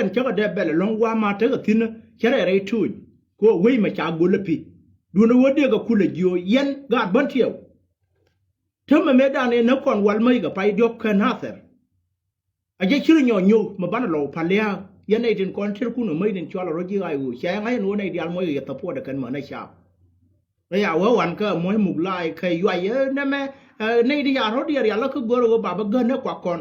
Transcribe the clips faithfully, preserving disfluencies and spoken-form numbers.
Ɛn cä kɛ dee bɛl ɛlɔ̱ŋ gua̱a̱th ma tekɛ thi̱n cä rɛy rɛy tuuc. Kɛ ɣöö wec mɛ ca go̱l ɛ pi̱. Duundɛ ɣöö dëëkɛ kulɛ jiö yɛn gaat Bän Tiɛw. Täämɛ mëëdan ëë näk kɔn wal mäc kɛ pay diɔ̱k kä Nathir. A jɛ ci rɔ nyɔk nyok mɛ banɛ lɔw pal lia̱a̱ yɛn nɛy tin kɔn tëëkun ɛ mäc tin cɔal ɛ rɔ ji̱ ɣaac ɣöö cia yɛ ŋa̱c ɛn ɣöö nɛy diaal muɔckɛ yɛ support ɛ kɛn mänä cap. Ɛ ya wee wan kä muɔ̱c muk la̱a̱c kɛ yuac ɛ nɛmɛ, ɛ, nɛy ti ca rɔ̱ diɛɛr rial kä go̱r ɛ ɣöö ba bä gän ɛ kuak kɔn.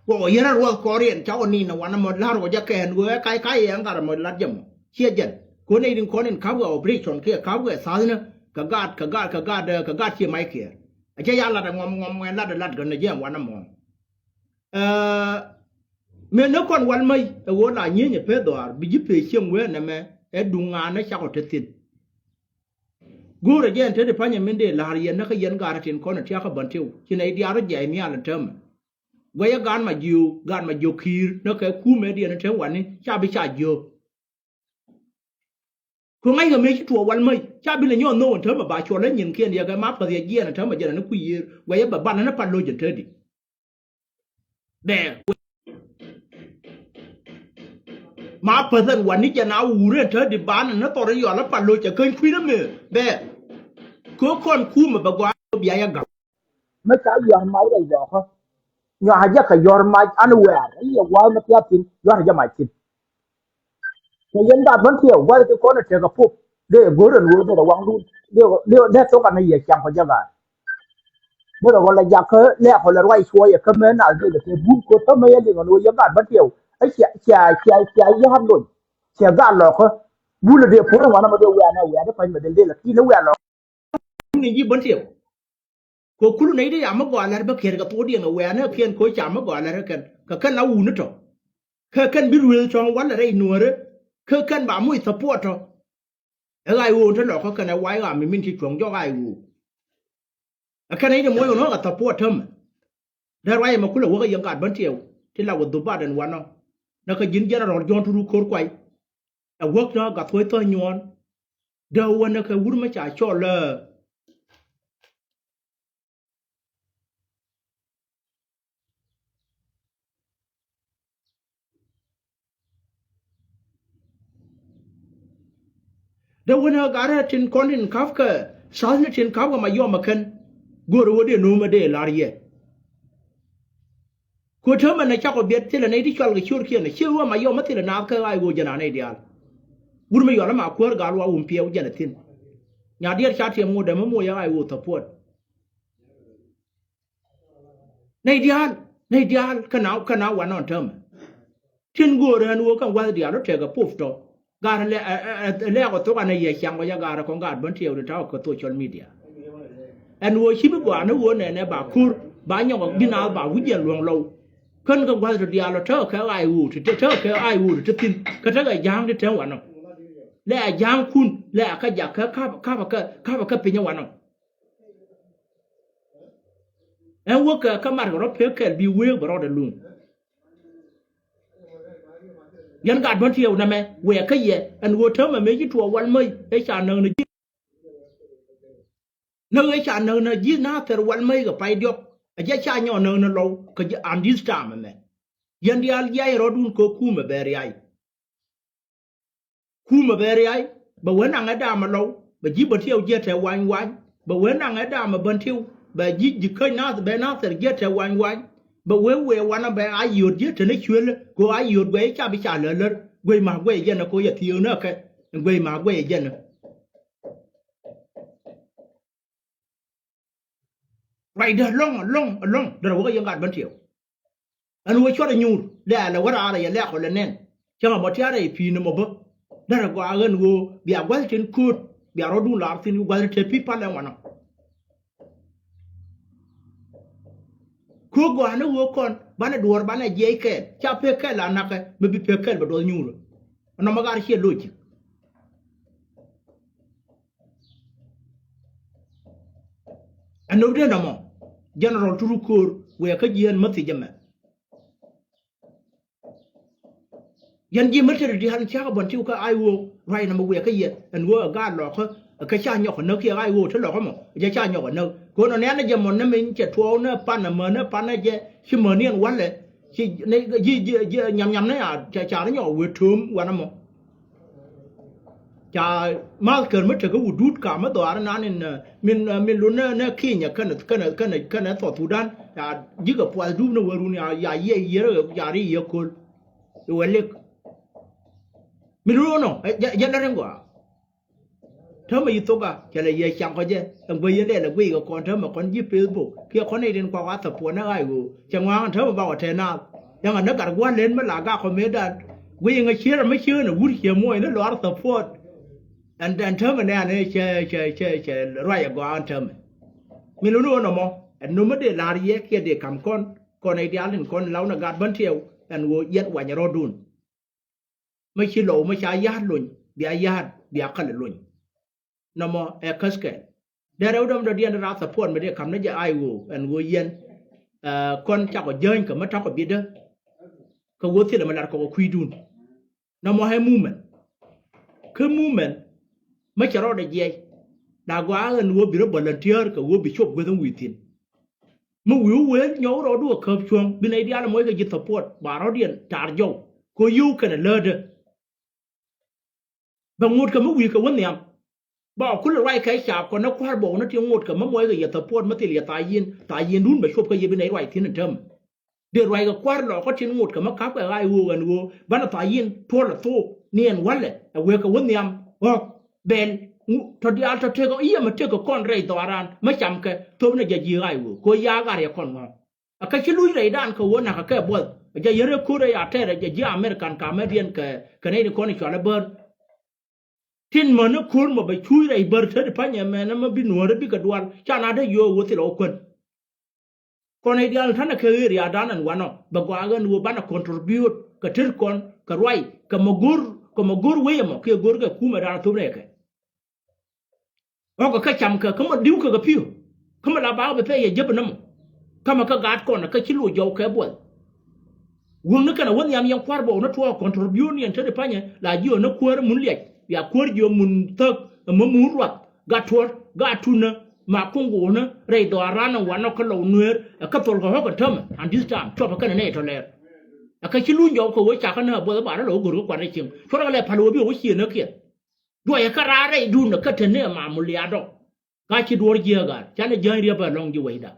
Wä ɣöö yɛn rɛ ruɔth kɔɔriɛn ca wä ni̱n ɛ wanɛ mɔ la̱r wä jɛ kɛɛn ɣöö ɛ kac kac ɛ ɛn gat ɛ mɔ lat jɛ mɔ. Ciɛ jɛn. Kɛ ɣöö nɛy tin kɔn in ka̱pkɛ operation kiɛ ka̱pkɛ tha̱thni kɛ gaat, kɛ gaat, kɛ gaat, ɛ, kɛ gaat ciɛ mac kiɛɛr. Ɛ cɛ ya lat ɛ ŋuɔm ŋuɔm ŋuɛn lat ɛ lat kɛ nɛ jɛ ɛn wanɛ mɔ. Ɛ, mëë näk kɔn wal mäc ɛ ɣöö la nyieny ɛ peth dhɔaar bi ji̱ pee cieŋ wee nɛmɛ ɛ duŋ ŋa̱a̱n ɛ cakɔ te thi̱n. Go̱o̱rɛ jɛ ɛn te di panyɛ min dee la̱r yɛn näkä yɛn gaat tin kɔn ɛ tiakä Bän Tiɛw ci nɛy diaal rɔ jiɛc nhial ɛn täämɛ. Guɛcɛ gaat ma jiök, gaat ma jiök ki̱i̱r näkɛ kumɛ diɛn ɛn te wani ca bi ca jiök. Kɛ ŋa̱ckɛ mëë ci tuɔɔk wal mäc ca bi lɛ nyɔk nhök ɛn täämɛ ba cuɔl ɛ nyinkiɛn yɛ kɛ ma päth yɛ jiɛɛn ɛn täämɛ jɛn ɛn kui̱ yiër guɛcɛ bɛ banɛ ni pal lo̱c ɛn te di. Bɛ ma päth ɛn wani jɛn a wur ɛn te di banɛ ni thɔr in yɔl ɛ pal lo̱c ɛ käny kui̱n ɛmɛ bɛ. Kɛ kɔn kumɛ bɛ gɔaa bia yɛ ga̱k. Mi ca yua̱r mac rɛy lɔkä. Nyuak jɛ kɛ yɔ̱r mac an wɛɛr i̱ yɛ wa̱a̱ mi thia̱a̱ thi̱n yua̱r jɛ mac thi̱n. Kɛ yɛn da̱a̱ Bän Tiɛw gua̱th ti kɔn ɛ tekɛ pop dee go̱r ɛn ɣöö dee rɛ waŋdun dee dee thok an yɛ ciaŋ kɔ jɛ ga̱a̱r. Dee rɛ ɣɔl ɛ jakä lɛɛk ɣɔl ɛ ruac cuɔyɛ kä mëë naath dee lɛ kɛ bum ko̱ thämɛ yɛ liŋ ɛn ɣöö yɛn da̱a̱ Bän Tiɛw ɛ cia cia cia cia ya̱a̱t lony. Cia ga̱a̱r lɔkä. Bulɛ dee puɔ̱r ɛn wanɛ mɛ dee wɛɛr nɛ wɛɛr dee pa̱ny mɛ dee lɛ ki̱n ɛ wɛɛr lɔkä. Ni ji̱ Bän Tiɛw. Kɛ kul nɛy ti ca mi gɔaa la̱t bä kiɛt kɛ thokdiɛn kɛ wɛ̈ɛ̈nä kiɛn kɛ ca mi gɔaa la̱t kɛ kɛn kɛ kɛn la wuni tɔ. Kɛ kɛn bi ruëëth tɔ̱ŋ walɛ rɛy nuäärä kɛ kɛn ba moc support tɔ. Ɛ ɣaac ɣöö te lɔkä kɛn ɛ wac ɣaa mi min ci cuɔ̱ŋ jɔk ɣaac ɣöö. Ɛ kɛn nɛy ti moc kɛ nɔ̱ɔ̱k ɛ support täämɛ. Dee ruac ɛmɛ kulɛ wäk ɛ yɛn gaat Bän Tiɛw ti la wä dhubat ɛn wanɔ. Nɛ kɛ ji̱n General John Turu Ko̱r Kuay. Ɛ wäk tɔ Gathuɔ̱c Thɔ̱ Nyuɔ̱ɔ̱n. Dee wä nɛ kɛ wur mi ca cɔl ɛ. Dee wä nɛ gat rɛ tin kɔn tin ka̱pkɛ tha̱thni tin ka̱pkɛ Mayɔm ɛ kɛn. Go̱o̱rɛ wä dee no̱o̱mɛ dee lar yɛ. Ku täämɛ nɛ cakɔ biɛt thilɛ nɛy ti cual kɛ ciötkiɛn ɛ ciɛ ɣöö Mayɔm ɛ thilɛ naath kä ɣaac ɣöö jɛn a nɛy diaal. Wur mi yɔl ɛmɛ a kuäär gal wa wum piɛw jɛn ɛ thi̱n. Nya diɛɛr ca tiɛm ŋot ɛmɛ moc ɛ ɣaac ɣöö support. Nɛy diaal nɛy diaal kä na kä na wanɔ ɛn täämɛ. Tin go̱o̱rɛ ɛn ɣöö kɛn wa̱th diaal rɔ tekɛ pop tɔ. Gaat lɛ ɛ ɛ ɛ lɛɛk ɔ thok an ɛ yɛ ciaŋ kɔ jɛ gaat ɛ kɔn gaat Bän Tiɛw di ta̱wä kɛ social media. Ɛn ɣöö ci bi gɔaa ni ɣöö nɛnɛ ba ko̱r ba nyɔk bi naath ba wi̱c yɛn luɔ̱ŋ lɔw. Kän kɛ gua̱th ti diaal ɔ tekɛ kɛ ɣaac ɣöö ti tekɛ kɛ ɣaac ɣöö ti te thi̱n kɛ tekɛ ja̱a̱ŋ ti te wanɔ. Lɛ a ja̱a̱ŋkun lɛ a kä jak kä kap kap kä kap kä piny wanɔ. Ɛn wä kɛ kä mat kɛ rɔ pek kɛl bi wee bɛ rɔɔdɛ luŋ. Yɛn gat Bän Tiɛw nɛmɛ wɛɛ kä yɛ ɛn ɣöö täämɛ mëë ci tuɔɔk wal mäc ëë ca näk nɛ ji̱. Näk ëë ca näk nɛ ji̱ Nathir wal mäc kɛ pay diɔ̱k ɛ jɛ ca nyɔk näk nɛ lɔw kɛ ji̱ an this time ɛmɛ. Yɛn diaal jiac rɔ̱dun kɛ kumɛ bɛ riac. Kumɛ bɛ riac bɛ wee naŋɛ daamɛ lɔw bɛ ji̱ Bän Tiɛw jiɛ tɛ wany wany bɛ wee naŋɛ daamɛ Bän Tiɛw bɛ ji̱ ji̱ käc nath bɛ Nathir jiɛ tɛ wany wany. Bɛ wee wee wanɔ bɛ a yio̱o̱t jiɛ te ni cuël kɛ ɣöö a yio̱o̱t guɛy ca bi ca lär lär guɛy ma guɛy jɛn ɛ kɛ ɣöö yɛ thiëëk ni ɛ kɛ guɛy ma guɛy jɛn ɛ. Ruacdä ɛlɔ̱ŋ ɛlɔ̱ŋ ɛlɔ̱ŋ derɛ wä kä yɛn gat Bän Tiɛw. Ɛn ɣöö cuɔt ɛ nyuur lɛ alɛ wä raar ɛ yɛ lɛ̈k ɔ lɛ nɛn. Cäŋ ɛ mɔ tiaar ɛ yɛ pi̱i̱n ɛmɔ bä derɛ gɔaa ɣän ɣöö bia gua̱th tin kööt bia rɔ̱dun laar thi̱n gua̱th tin te pi̱i̱ pal ɛn wanɔ. Köök gɔaa ni ɣöö kɔn banɛ duɔ̱ɔ̱r banɛ jiɛc kɛɛl ca pek kɛl a nakä mi bi pek kɛl bɛ duɔth nyuurä. Ɛnɔmɔ gat ciɛ logic. Ɛn nöpdɛ nɔmɔ General Turu Ko̱o̱r wëë kä jiɛɛn mäthi jɛ mɛ. Yɛn ji̱ military diaal ciakä Bän Tiɛw kä I O ruac nɔmɔ wëë kä yɛ ɛn ɣöö ɛ gaat lɔkä ɛ kä ca nyɔk ɛ näk kiɛ I O te lɔkä mɔ ɛ jɛ ca nyɔk ɛ näk. Kɛ ɣöö nɔ nɛ̈nɛ jɛ mɔ nɛ min cɛ tuɔɔk nɛ pan ɛ män ɛ pan ɛ jɛ ci mäni ɛn walɛ. Ci ji̱ ji̱ ji̱ nyam nyam ni a ca ca ni nyɔk wee to̱o̱m wanɛ mɔ. Ca math kär mi tekä wudut ka mi dhɔaar nan in min min lun ni ni Kenya kɛnɛ kɛnɛ kɛnɛ kɛnɛ South Sudan. Ya ji̱ kɛ puath dup ni wee run ya ya yiɛ yier ya ri yiɛ köl. Iwɛ lik. Mi lun wunɔ jɛ lɛ rin gɔaa. Täämɛ yi thok a cɛ lɛ yɛ caŋ kɔ jɛ ɛn guey yɛn dee lɛ guiy kɛ kɔn täämɛ kɔn ji̱ Facebook kiɛ kɔn nɛy tin kuak a thäpuɔn nɛ ɣa̱c ɣöö cɛ ŋɔaŋ täämɛ ba wä tɛn naath. Yɛn ɣän ni gat gua̱n len mi la gak kɔ mëëdan guiy ŋä cier mi cier ni wut ciɛ muɔc ni lɔr thäpuɔn. Ɛn ɛn täämɛ nɛɛni cɛ cɛ cɛ cɛ ruac ɛ gɔaa ɛn täämɛ. Mi luni ɣän ɔmɔ ɛn no̱m mi dee la̱r yɛ kiɛ dee ka̱m kɔn kɔn nɛy diaal tin kɔn law ni gat bän tiɛw ɛn ɣöö yɛn wanyɛ rɔ̱dun. Mi ci lɔw mi ca ya̱a̱t lony bia ya̱a̱t bia käl lony. Nɔmɔ ɛ käskɛn. Dee rɛw dɔ̱m dɔ̱diɛn raa thäpuɔn mi dee ka̱m ni jɛ ay ɣöö ɛn ɣöö yɛn kɔn cakɔ jäny kɛ mi ta̱kɔ bi̱dä. Kɛ ɣöö thilɛ mi lar kɔkɔ kui̱dun. Nɔmɔ ɛ movement. Kä movement mi cɛ rɔɔdɛ jiɛc. La gɔaa ɛn ɣöö bi rɔ volunteer kɛ ɣöö bi cop gueth in wi̱i̱ thi̱n. Mi wi̱i̱ wëë nyɔk rɔɔdu ɛ käp cuɔ̱ŋ bi nɛy diaal ɛ moc kɛ ji̱ thäpuɔt ba rɔ̱diɛn taar jɔw kɛ ɣöö yio̱w kɛnɛ läätdä. Bɛ ŋot kɛ mi wi̱i̱ kɛ wä nhiam. Ba kulɛ ruac kɛ caap kɔn ni kua̱r bɔk ni ti ŋot kɛ mi muɔc kɛ yɛ thäpuɔt mi thil yɛ tha̱a̱c yi̱n tha̱a̱c yi̱ndun bɛ cop kä yɛ bi nɛy ruac thi̱n in täämɛ. Dee ruac kɛ kua̱r lɔɔkä tin ŋot kɛ mi ka̱pkɛ ɣaac ɣöö ɛn ɣöö banɛ tha̱a̱c yi̱n tuɔl ɛ thok ni ɛn walɛ ɛ wëë kɛ wä nhiam ɣɔ̱k. Bɛl tɔ diaal tɔ tek i̱ ɛmɛ tek kɛ kɔn rɛy dhɔaaran mi camkɛ thopnɛ jɛ ji̱ ɣaac ɣöö kɛ ɣöö yaak gat yɛ kɔn ŋɔ̱ɔ̱ŋ. Ɛ kä ci luc rɛydan kɛ ɣöö nakä kɛ buɔth ɛ jɛ yɛn rɛy ko̱r ɛ ya tɛɛr ɛ jɛ ji̱ American ka mɛdiɛn kɛ kɛ nɛy ni kɔn i̱ cɔal ɛ bär. Tin mäni ko̱r mɔ bɛ cuuc rɛy bär te di pa̱ny ɛmɛn ɛmɛ bi nuäärä bikɛ dual ca na dee yio̱o̱k wä thil ɛ wä kuän. Kɔn i̱ diaal ta̱nɛ kɛ ɣeer ya̱a̱dan ɛn wanɔ bɛ gɔaa ɣän wä banɛ contribute kɛ tet kɔn kɛ ruac kɛ mɔ go̱r kɛ mɔ go̱r wec ɛmɔ kiɛ go̱r kɛ kumɛ da̱a̱n thop nɛɛkɛ. Ɣɔ̱kɛ kä camkɛ kä mɔ di̱w kɛ kɛ pi̱w. Kä mɔ la bakä bɛ pɛy yɛ jäp ɛn ɛmɔ. Kä mɔ kä gaat kɔn kä ci loc jɔw kɛ buɔth. Wäŋni kɛnɛ wä nhiam yɛn kua̱r bɔw ni tuɔɔk contribute ni ɛn te di pa̱nyɛ la ji̱ ɣän ni kuäär mun liac bia kuäär jiök mun thäk. Ɛmɔ mun ruath gat tuɔ̱r gat tunä ma kuŋ guunä rɛy dhɔaaran ɛn wanɔ kä lɔw nueer ɛ kä thol kɛ ɣɔ̱k ɛn täämɛ and this time cuɔpɛ kɛnɛ nɛy tɔ lɛɛr. Ɛ kä ci luny jɔw kɛ wä cakä ni ɛ buɔth ɛ ba rɔ lɔ wä go̱r kä kuat rɛy cieŋ cuɔrɛ kɛ lɛ pal wä bi wä ciënä kiɛ. Duɔyɛ kä raar rɛy duundɛ kä te ni ɛ ma muliaadɔ. Ka ci duɔ̱ɔ̱r jiääk ɣaar canɛ jäny riɛp ɛ lɔ̱ŋ ji̱ wecda.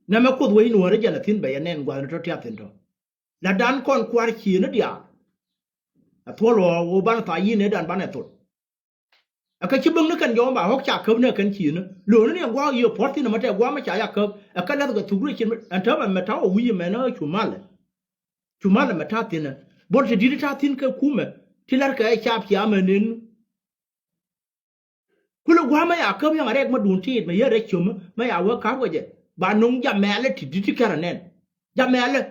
Nɛmɛ kuoth wec nuäärä jɛn a thi̱n bɛ yɛ nɛn gua̱thni tɔ̱ tiath thi̱n tɔ̱. La̱tdan kɔn kua̱r ciëëni diaal. Ɛ thuɔ̱l ɣɔ̱ɔ̱k ɣöö banɛ tha̱a̱c yi̱n ëëdan banɛ thol. Ɛ kä ci bäŋni kɛn jɔɔm ba ɣɔ̱k ca käp nɛ kɛn ciëëni lo̱o̱ni ni ɛ gua̱a̱k yiëë puɔ̱r thi̱n ɛmɛ tɛ gua̱a̱k mi ca ya käp ɛ kä la̱th kɛ thuk rɛy cin ɛn täämɛ mɛ ta̱a̱ ɔ wi̱i̱ ɛmɛn ɛ cu malɛ. Cu malɛ mɛ ta̱a̱ thi̱n ɛ bo̱l ti di̱t ta̱a̱ thi̱n kɛ kumɛ ti la̱rkɛ ɛ caap cia mɛ nen. Kulɛ gua̱a̱mä ya käp yaŋ rɛk mä duun tiit mä yär rɛc cömä mä ya wä ka̱p kɛ jɛ ba nuŋ jamɛɛlä ti di̱t ti kärä nɛn. Jamɛɛlä.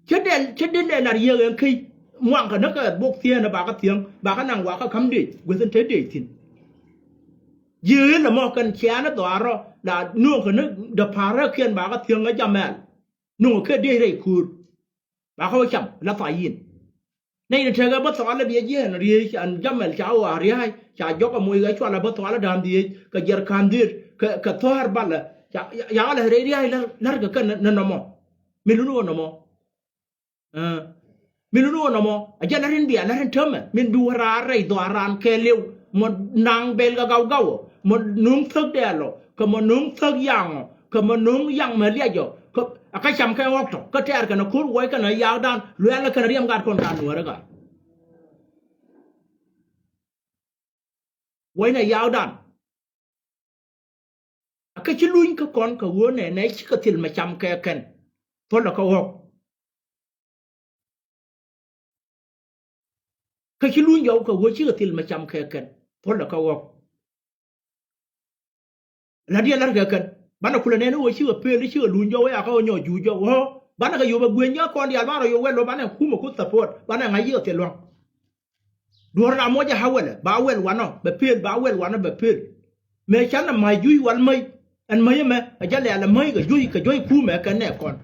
Cä dɛl cä dee lɛ lar yieek ɛn käc muaŋkɛ ni kɛ bok thieenä bakä thiäŋ bakä naŋ wakä ka̱m dec gueth in te dec thi̱n. Ji̱ ëë lɛ mɔ kɛn ciaani dhɔaarɔ la nuɔ̱ɔ̱ŋkɛ ni däpa̱a̱räkiɛn bakä thiäŋ ɛ jamɛɛl. Nuŋkɛ kɛ dec rɛy köör. Bakä wä cam la thɔa yi̱n. Nɛy ni tekɛ bä thɔalä biɛ jiɛɛn riëëc an jamɛl ca ɣɔaa ria̱a̱c ca jɔk ɛ moc ɣɛ cualɛ bä thɔalä da̱a̱n dhieec kɛ jiɛr ka̱n dhieec kɛ kɛ thɔ̱a̱r balɛ. Ca ca ɣalɛ rɛy ria̱a̱c la̱r la̱rkɛ kɛ nɛ nɔmɔ. Mi luni ɣä nɔmɔ. Ɛ mi luni ɣä nɔmɔ a jɛ la̱r in bia la̱r in täämɛ min bi wä raar rɛy dhɔaaran kɛɛliw. Mɔ naŋ bɛl kɛ gaw gaw ɔ mɔ no̱o̱ŋ thäk dɛɛl ɔ kɛ mɔ no̱o̱ŋ thäk yaŋ ɔ kɛ mɔ no̱o̱ŋ yaŋ mɛ liac ɔ kɛ. A kä cam kɛ ɣɔ̱k tɔ kä tɛɛr kɛn a ko̱r wuɔc kɛn a yaakdan luɛɛl kɛn a riɛm gat kɔn gat nuäärä gat. Wuɔcnɛ yaakdan. A kä ci luny kä kɔn kɛ ɣöö nɛ nɛ cikɛ thil mɛ cam kɛ kɛn. Thuɔ̱lɛ kä ɣɔ̱k. Kä ci luny jɔw kɛ ɣöö cikɛ thil mɛ cam kɛ kɛn. Thuɔ̱lɛ kä ɣɔ̱k. La̱t yɛ la̱t kɛ kɛn banɛ kulɛ nɛn i̱ ɣöö cikɛ pëël i̱ cikɛ luny jɔw i̱ akä ɣöö nyɔk juuc jɔw ɣöö banɛ kɛ yop ɛ guieny jɛ kɔn diaal banɛ rɔ yop wɛl ɣöö banɛ kumɛ ku support banɛ ŋa̱c yikɛ thil lua̱ŋ. Duɔ̱ɔ̱r la muɔcɛ a wɛlɛ ba wɛl wanɔ bɛ pëël ba wɛl wanɔ bɛ pëël. Mëë canɛ ma̱c juc wal mäc ɛn mäc ɛmɛ ɛ jɛ lɛ̈ɛ̈l ɛ mäc kɛ juc kɛ juɔ̱c kumɛ kɛn nɛ kɔn.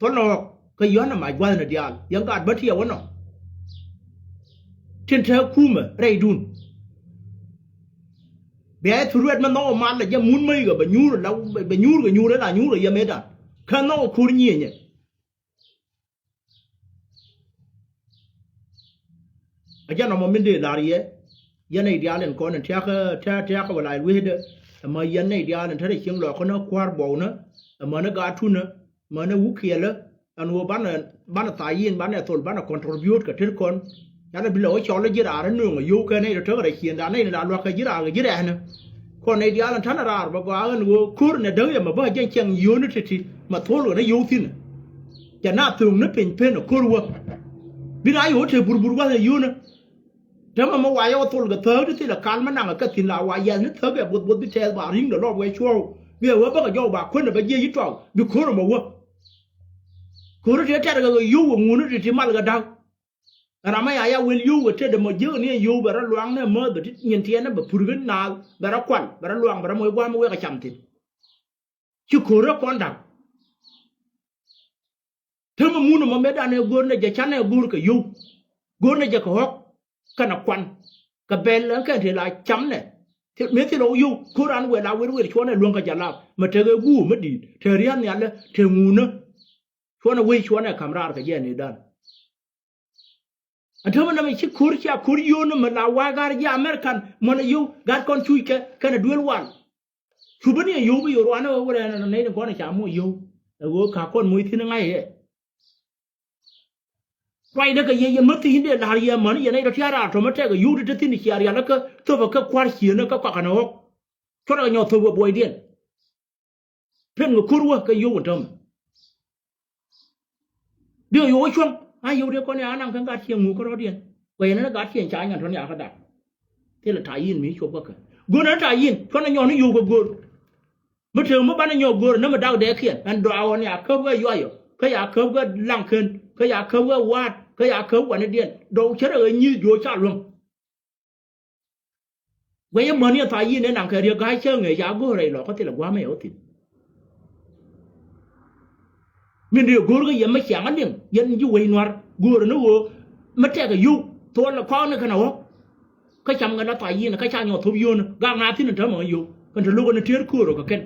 Thol nɔ ɣɔk kä yɔ̱a̱n ɛ mac gua̱thni diaal yɛn gaat bä tiɛɛw ɛnɔ. Tin te kumɛ rɛydun. Bia ɛ thurwet mɛ nhɔk ɛ mal ɛ jɛ mun mäc kɛ bɛ nyuur la bɛ nyuur kɛ nyuur ɛ la nyuur ɛ yɛ mëëdan. Kä nhɔk ɛ ko̱r nyieenyɛ. A jɛn ɔmɔ min dee la̱r yɛ. Yɛn nɛy diaal in kɔn in tiakä tiakä wala in wecdä. Ɛmɛ yɛn nɛy diaal in te rɛ cieŋ lɔɔkä ni kua̱r buɔw ni. Ɛmɛ ni gaat tunä. Ɛmɛ ni wuk kiɛlä. Ɛn ɣöö banɛ banɛ thayin banɛ thol banɛ contribute kɛ tet kɔn. Canɛ bi lɛ wä cɔl ji̱ raar ɛ nööŋ ɛ yio̱w kɛ nɛy tɔ̱tɔ̱ kɛ rɛ ciëndan nɛy ni la lua̱k kɛ ji̱ raar kɛ ji̱ rɛɛnä. Kɔn nɛy diaal in ta̱nɛ raar bɛ gɔaa ɛn ɣöö ko̱r nɛ däk yɛ mɛ bä jɛn cɛŋ yio̱o̱ni ti̱ti̱ mɛ thol kɛ ni yio̱w thi̱n. Cɛ na thööŋni piny pen ɛ ko̱r wä. Bi na yio̱w te burbur gua̱th ɛ yio̱o̱ni. Täämɛ mi wa yɛ wä thol kɛ thääk ti thilɛ kal mi naŋ ɛ kä thi̱n la wa yɛth ni thääk ɛ buɔth buɔth bi tɛth ba ri̱ŋdɛ lɔp wee cuɔ̱ɔ̱w. Bi ɛ wee bäkɛ jɔw ba kuänɛ bä jiɛc i̱ tɔw bi ko̱r ɛmɔ wä. Ko̱r ti tɛ̈r kɛ kɛ yio̱w ɛ ŋuni ti ti mal kɛ da̱k. Ram mi ya ya wel yio̱w kɛ tetdɛ mɔ jiäk ni ɛ yio̱w bɛ rɔ luaŋ ni ɛ määth bɛ ti nyin tiɛɛn ni bɛ pur kä naath bɛ rɔ kual bɛ rɔ luaŋ bɛ rɔ moc gua̱a̱m wek ɛ cam thi̱n. Ci ko̱r rɔ kɔn da̱k. Täämɛ mun ɛmɔ mëëdan ɛ go̱o̱r nɛ jɛ canɛ go̱o̱r kɛ yio̱w. Go̱o̱r nɛ jɛ kɛ ɣɔ̱k kɛnɛ kuan kɛ bɛl ɛn kɛn tëë la camnɛ. Mëë thilɛ wä yio̱w ko̱r an wëë la wer wer cuɔnɛ luäŋ kɛ jalap mɛ tekɛ guur mi di̱i̱t te ria̱n nhialɛ te ŋuunä. Cuɔnɛ wec cuɔnɛ ka̱m raar kɛ jɛ nɛy dan. Ɛn täämɛ nɛmɛ ci ko̱r cia ko̱r yio̱o̱n ɛmɛ la wa̱a̱ ga̱r ji̱ American mɔnɛ yio̱w ga̱r kɔn cuc kɛ kɛnɛ duel wal. Cu bä ni ɛ yio̱w bi yo̱o̱r wanɛ wä wä rɛn ɛn nɛy ni kɔn ɛ ca moc yio̱w. Ɛ ɣöö ka kɔn moc thi̱n ŋa̱c ɛ. Ruacdɛ kɛ yɛ yɛ mä thi̱n dee la̱r yɛ män yɛ nɛy tɔ tia̱a̱ raar tɔ̱mɛ tɛk ɛ yio̱w ti te thi̱n cia rial kä thöpɛ kä kua̱r ciënä kä kɔakɛ ni ɣɔ̱k. Cuɔrɛ kɛ nyɔk thöp kɛ buɔydiɛn. Pen kɛ ko̱r wä kɛ yio̱w in täämɛ. Bi kɛ yio̱w wä cuäŋ a yio̱w dee kɔn ya anaŋ kɛn gat ciɛŋ ŋuuk kärɔ̱diɛn. Kɛ yɛn ni gat ciɛŋ ca nyɔn tɔ̱n ya kä dak. Thilɛ ta̱a̱ yin mi cuɔp kä kɛ go̱o̱r ni ta̱a̱ yin cuɔn ni nyɔn ni yio̱w kɛ go̱o̱r. Mi tëë mi banɛ nyɔk go̱o̱r ni mi dak dee kiɛn ɛn dɔaawɔ ni a käp kɛ yuayɔ kä ya käp kɛ laŋ ken kä ya käp kɛ wa̱a̱t kä ya käp wanidiɛn dɔw cärɛ ɣä nyi̱i̱th juɔ̱ɔ̱c ca luäŋ. Guɛc ɛmän yɛn tha̱a̱ yi̱n ëë naŋ kɛ riek ga̱a̱c cäŋ ëë ca go̱o̱r rɛy lɔkä thilɛ gua̱a̱mɛ yɛ wä thi̱n. Min riek go̱o̱r kä yɛ mi ciaŋ a liŋ yɛn ji̱ wec nua̱r go̱o̱r ni ɣöö mi tɛk ɛ yio̱w thuɔl ɛ kɔn ni kɛn ɛ ɣɔ̱k. Kä cam kɛ la tha̱a̱ yi̱n kä ca nyɔk thop yio̱o̱n gak na thi̱n in täämɛ ɣä yio̱w kɛn te lo̱k ɛn tier köör ɔ kɛ kɛn.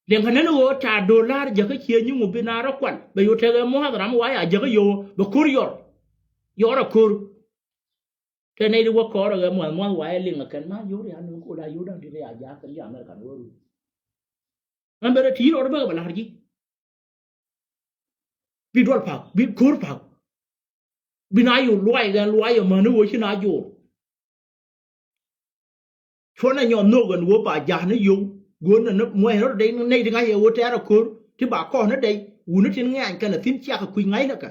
Liŋ kɛ nɛn ɣöö ca do̱la̱r jäkä ciëë nyiŋu bi na rɔ kual bɛ yo̱ tɛk ɛ mua̱th ram wa ya jäkä yio̱w bɛ ko̱r yɔr. Yɔr ɛ ko̱r. Te nɛy ti wä kɔɔr ɛ ɣɛ muath muath wa ɛ liŋ ɛ kɛn ma yio̱w ri a nöŋ ko̱ la yio̱w da̱ŋ ti ri a ja̱a̱k kɛn ji̱ American wä ru. Ɛn bɛ rɛ ti̱i̱ rɔɔd bäkɛ bɛ la̱r ji̱. Bi duɔl pa̱k bi ko̱r pa̱k. Bi na yio̱w luay kɛn luay ɛ mäni wä ci na jo̱o̱r. Cuɔnɛ nyɔk nhök ɛn ɣöö ba ja̱a̱k ni yio̱w guäär ni muɔ̱c rɔ̱t dee nɛy ti ŋa̱c ɛ ɣöö tɛɛr ɛ ko̱r ti ba kɔn ni dee wuni tin ŋɛ̈ny kɛn ɛ thi̱n ciak ɛ kui̱c ŋa̱c ni kɛ.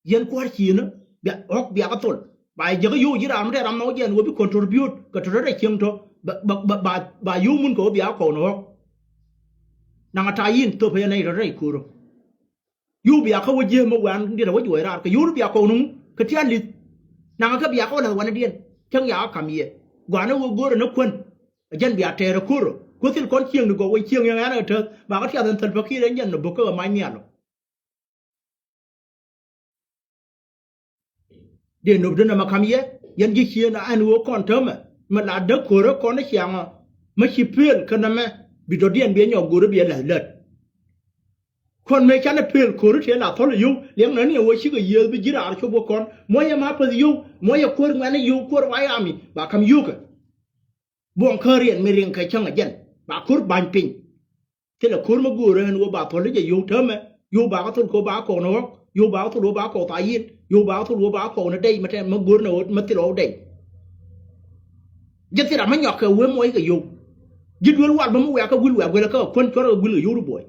Yɛn kua̱r ciënä bia ɣɔ̱k biakä thol ba yɛ jäkä yio̱w ji̱ ram mi tɛ ram nhɔk jɛn ɣöö bi contribute kɛ tɔ̱tɔ̱ rɛy cieŋ tɔ̱ ba ba ba ba yio̱w mun kɛ ɣöö biakä kɔw ni ɣɔ̱k. Naŋ a ta̱a̱ yi̱n thop yɛn nɛy tɔ̱tɔ̱ rɛy ko̱rä. Yio̱w bia kä wä jiääm mi wɛ̈ɛ̈n diet a wä juɔc raar kɛ yio̱w bia kɔw ni ŋu kɛ tia̱a̱n li̱th. Naŋ kä bia kä wä la̱th wanɛ diɛn cäŋ yakä ka̱m yɛ gua̱a̱n ni wä go̱o̱rɛ ni kuän. A jɛn bia tɛɛr a ko̱r ɔ kuäth thil kɔn cieŋ ni gɔw wä cieŋ yɛn ɛn ɛ täth ba kä tiath ɛn thäl pa̱kiɛt ɛn jɛn ni bo̱k kä ɛ mac nhial ɔ. Dee nöpdä nɛmɛ ka̱m yɛ yɛn ji̱ cieen a ɛn ɣöö kɔn täämɛ mɛ la däk ko̱rä kɔn ni ciaŋä. Mɛ ci pëël kä nɛmɛ bi dɔ̱diɛn bi ɛ nyɔk go̱rä bi ɛ la̱th lät. Kɔn mëë canɛ pëël ko̱ri tëë la thɔl yio̱w liɛŋ nani ɛ wä cikɛ yiëëth bi ji̱ raar cop wä kɔn muɔ̱c ɛ ma päth yio̱w muɔ̱c ɛ kuäär ŋuɛ̈ni yio̱w kuäär wa yami ba ka̱m yio̱wkɛ. Buɔ̱ŋ käriɛn mi riŋ kɛ cäŋ ɛ jɛn ba ko̱r ba̱ny piny. Thilɛ ko̱r mi göörä ɛn ɣöö ba thɔl i̱ jɛ yio̱w täämɛ yio̱w ba kä thol kɛ ɣöö ba kä kɔk ni ɣɔ̱k yio̱w ba kä thol ɣöö ba kä kɔk tha̱a̱ yi̱n yio̱w ba kä thol ɣöö ba kä kɔk ni dɛy mi tɛn mi göör ni ɣöö mi thil ɣɔw dɛy. Ji̱ thil ram mi nyɔk kɛ wee muɔc kɛ yio̱w. Ji̱ duel wal bä mi wiakä guil wiak guilɛ kä kɛ kuän cuɔrɛ kɛ guil kɛ yio̱w ri buɔy.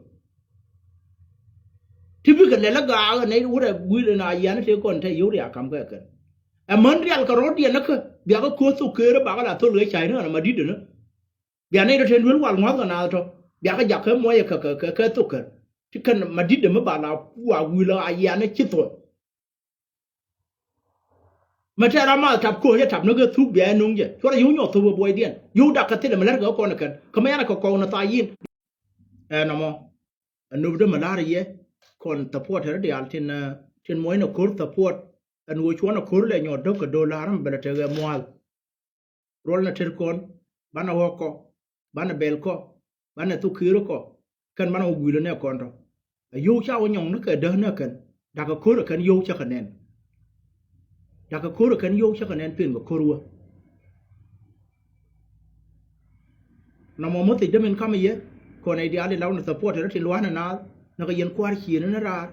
Ti bikɛ lɛl ɛ gaak ɛ nɛy wurɛ guil ɛn a yian tëë kɔn tɛ yio̱w riaak ka̱m kɛ kɛn. Ɛ män rial kɛ rɔ̱diɛn ɛ kä biakä ko̱o̱th thok keerä bakä la thol ɣä ca̱y ni ɣän ɛ ma di̱t ɛn ɛ. Bia nɛy tɔ te luel wal ŋua̱th kɛ naath tɔ biakä jakä muɔyɛ kɛ kɛ kɛ thok kɛn. Ti kɛn ma di̱t ɛmɛ ba la wa guil ɛ a yian ɛ ci thol. Mɛ tɛɛr amath tap ko̱o̱c ɛ tap ni kɛ thuk bia ɛ nuŋ jɛ cuɔrɛ yio̱w nyɔk thop ɛ buɔydiɛn yio̱w dak kɛ thilɛ mɛ lät kɛ kɔn ɛ kɛn kä mɛ yan ɛ kɛ kɔw ni tha yin. Ɛn ɛmɔ ɛ nöpdä mɛ la̱r yɛ kɔn support ɛ rɔ diaal tin tin muɔcnɛ ko̱r support. Ɛn ɣöö cuɔnɛ ko̱r lɛ nyɔk däk kɛ do̱la̱r mɛ bɛ lɛ tekɛ mua̱a̱l. Ruɔl na tet kɔn banɛ ɣɔ̱kɔ banɛ bɛl kɔ, banɛ thok kiir kɔ, kɛn banɛ wä guil nɛ kɔn tɔ. A yio̱w ca wä nyɔŋ ni kɛ däk nɛ kɛn, dakä ko̱r ɛ kɛn yio̱w cä kɛ nɛn. Dakä ko̱r ɛ kɛn yio̱w cä kɛ nɛn pen kɛ ko̱r wä. Nɔmɔ mɔ thiec dämin kamɛ yɛ kɔn nɛy diaal in la wä ni support rɔ tin lua̱a̱n ɛ naath ni kɛ yɛn kua̱r ciëëni ni raar.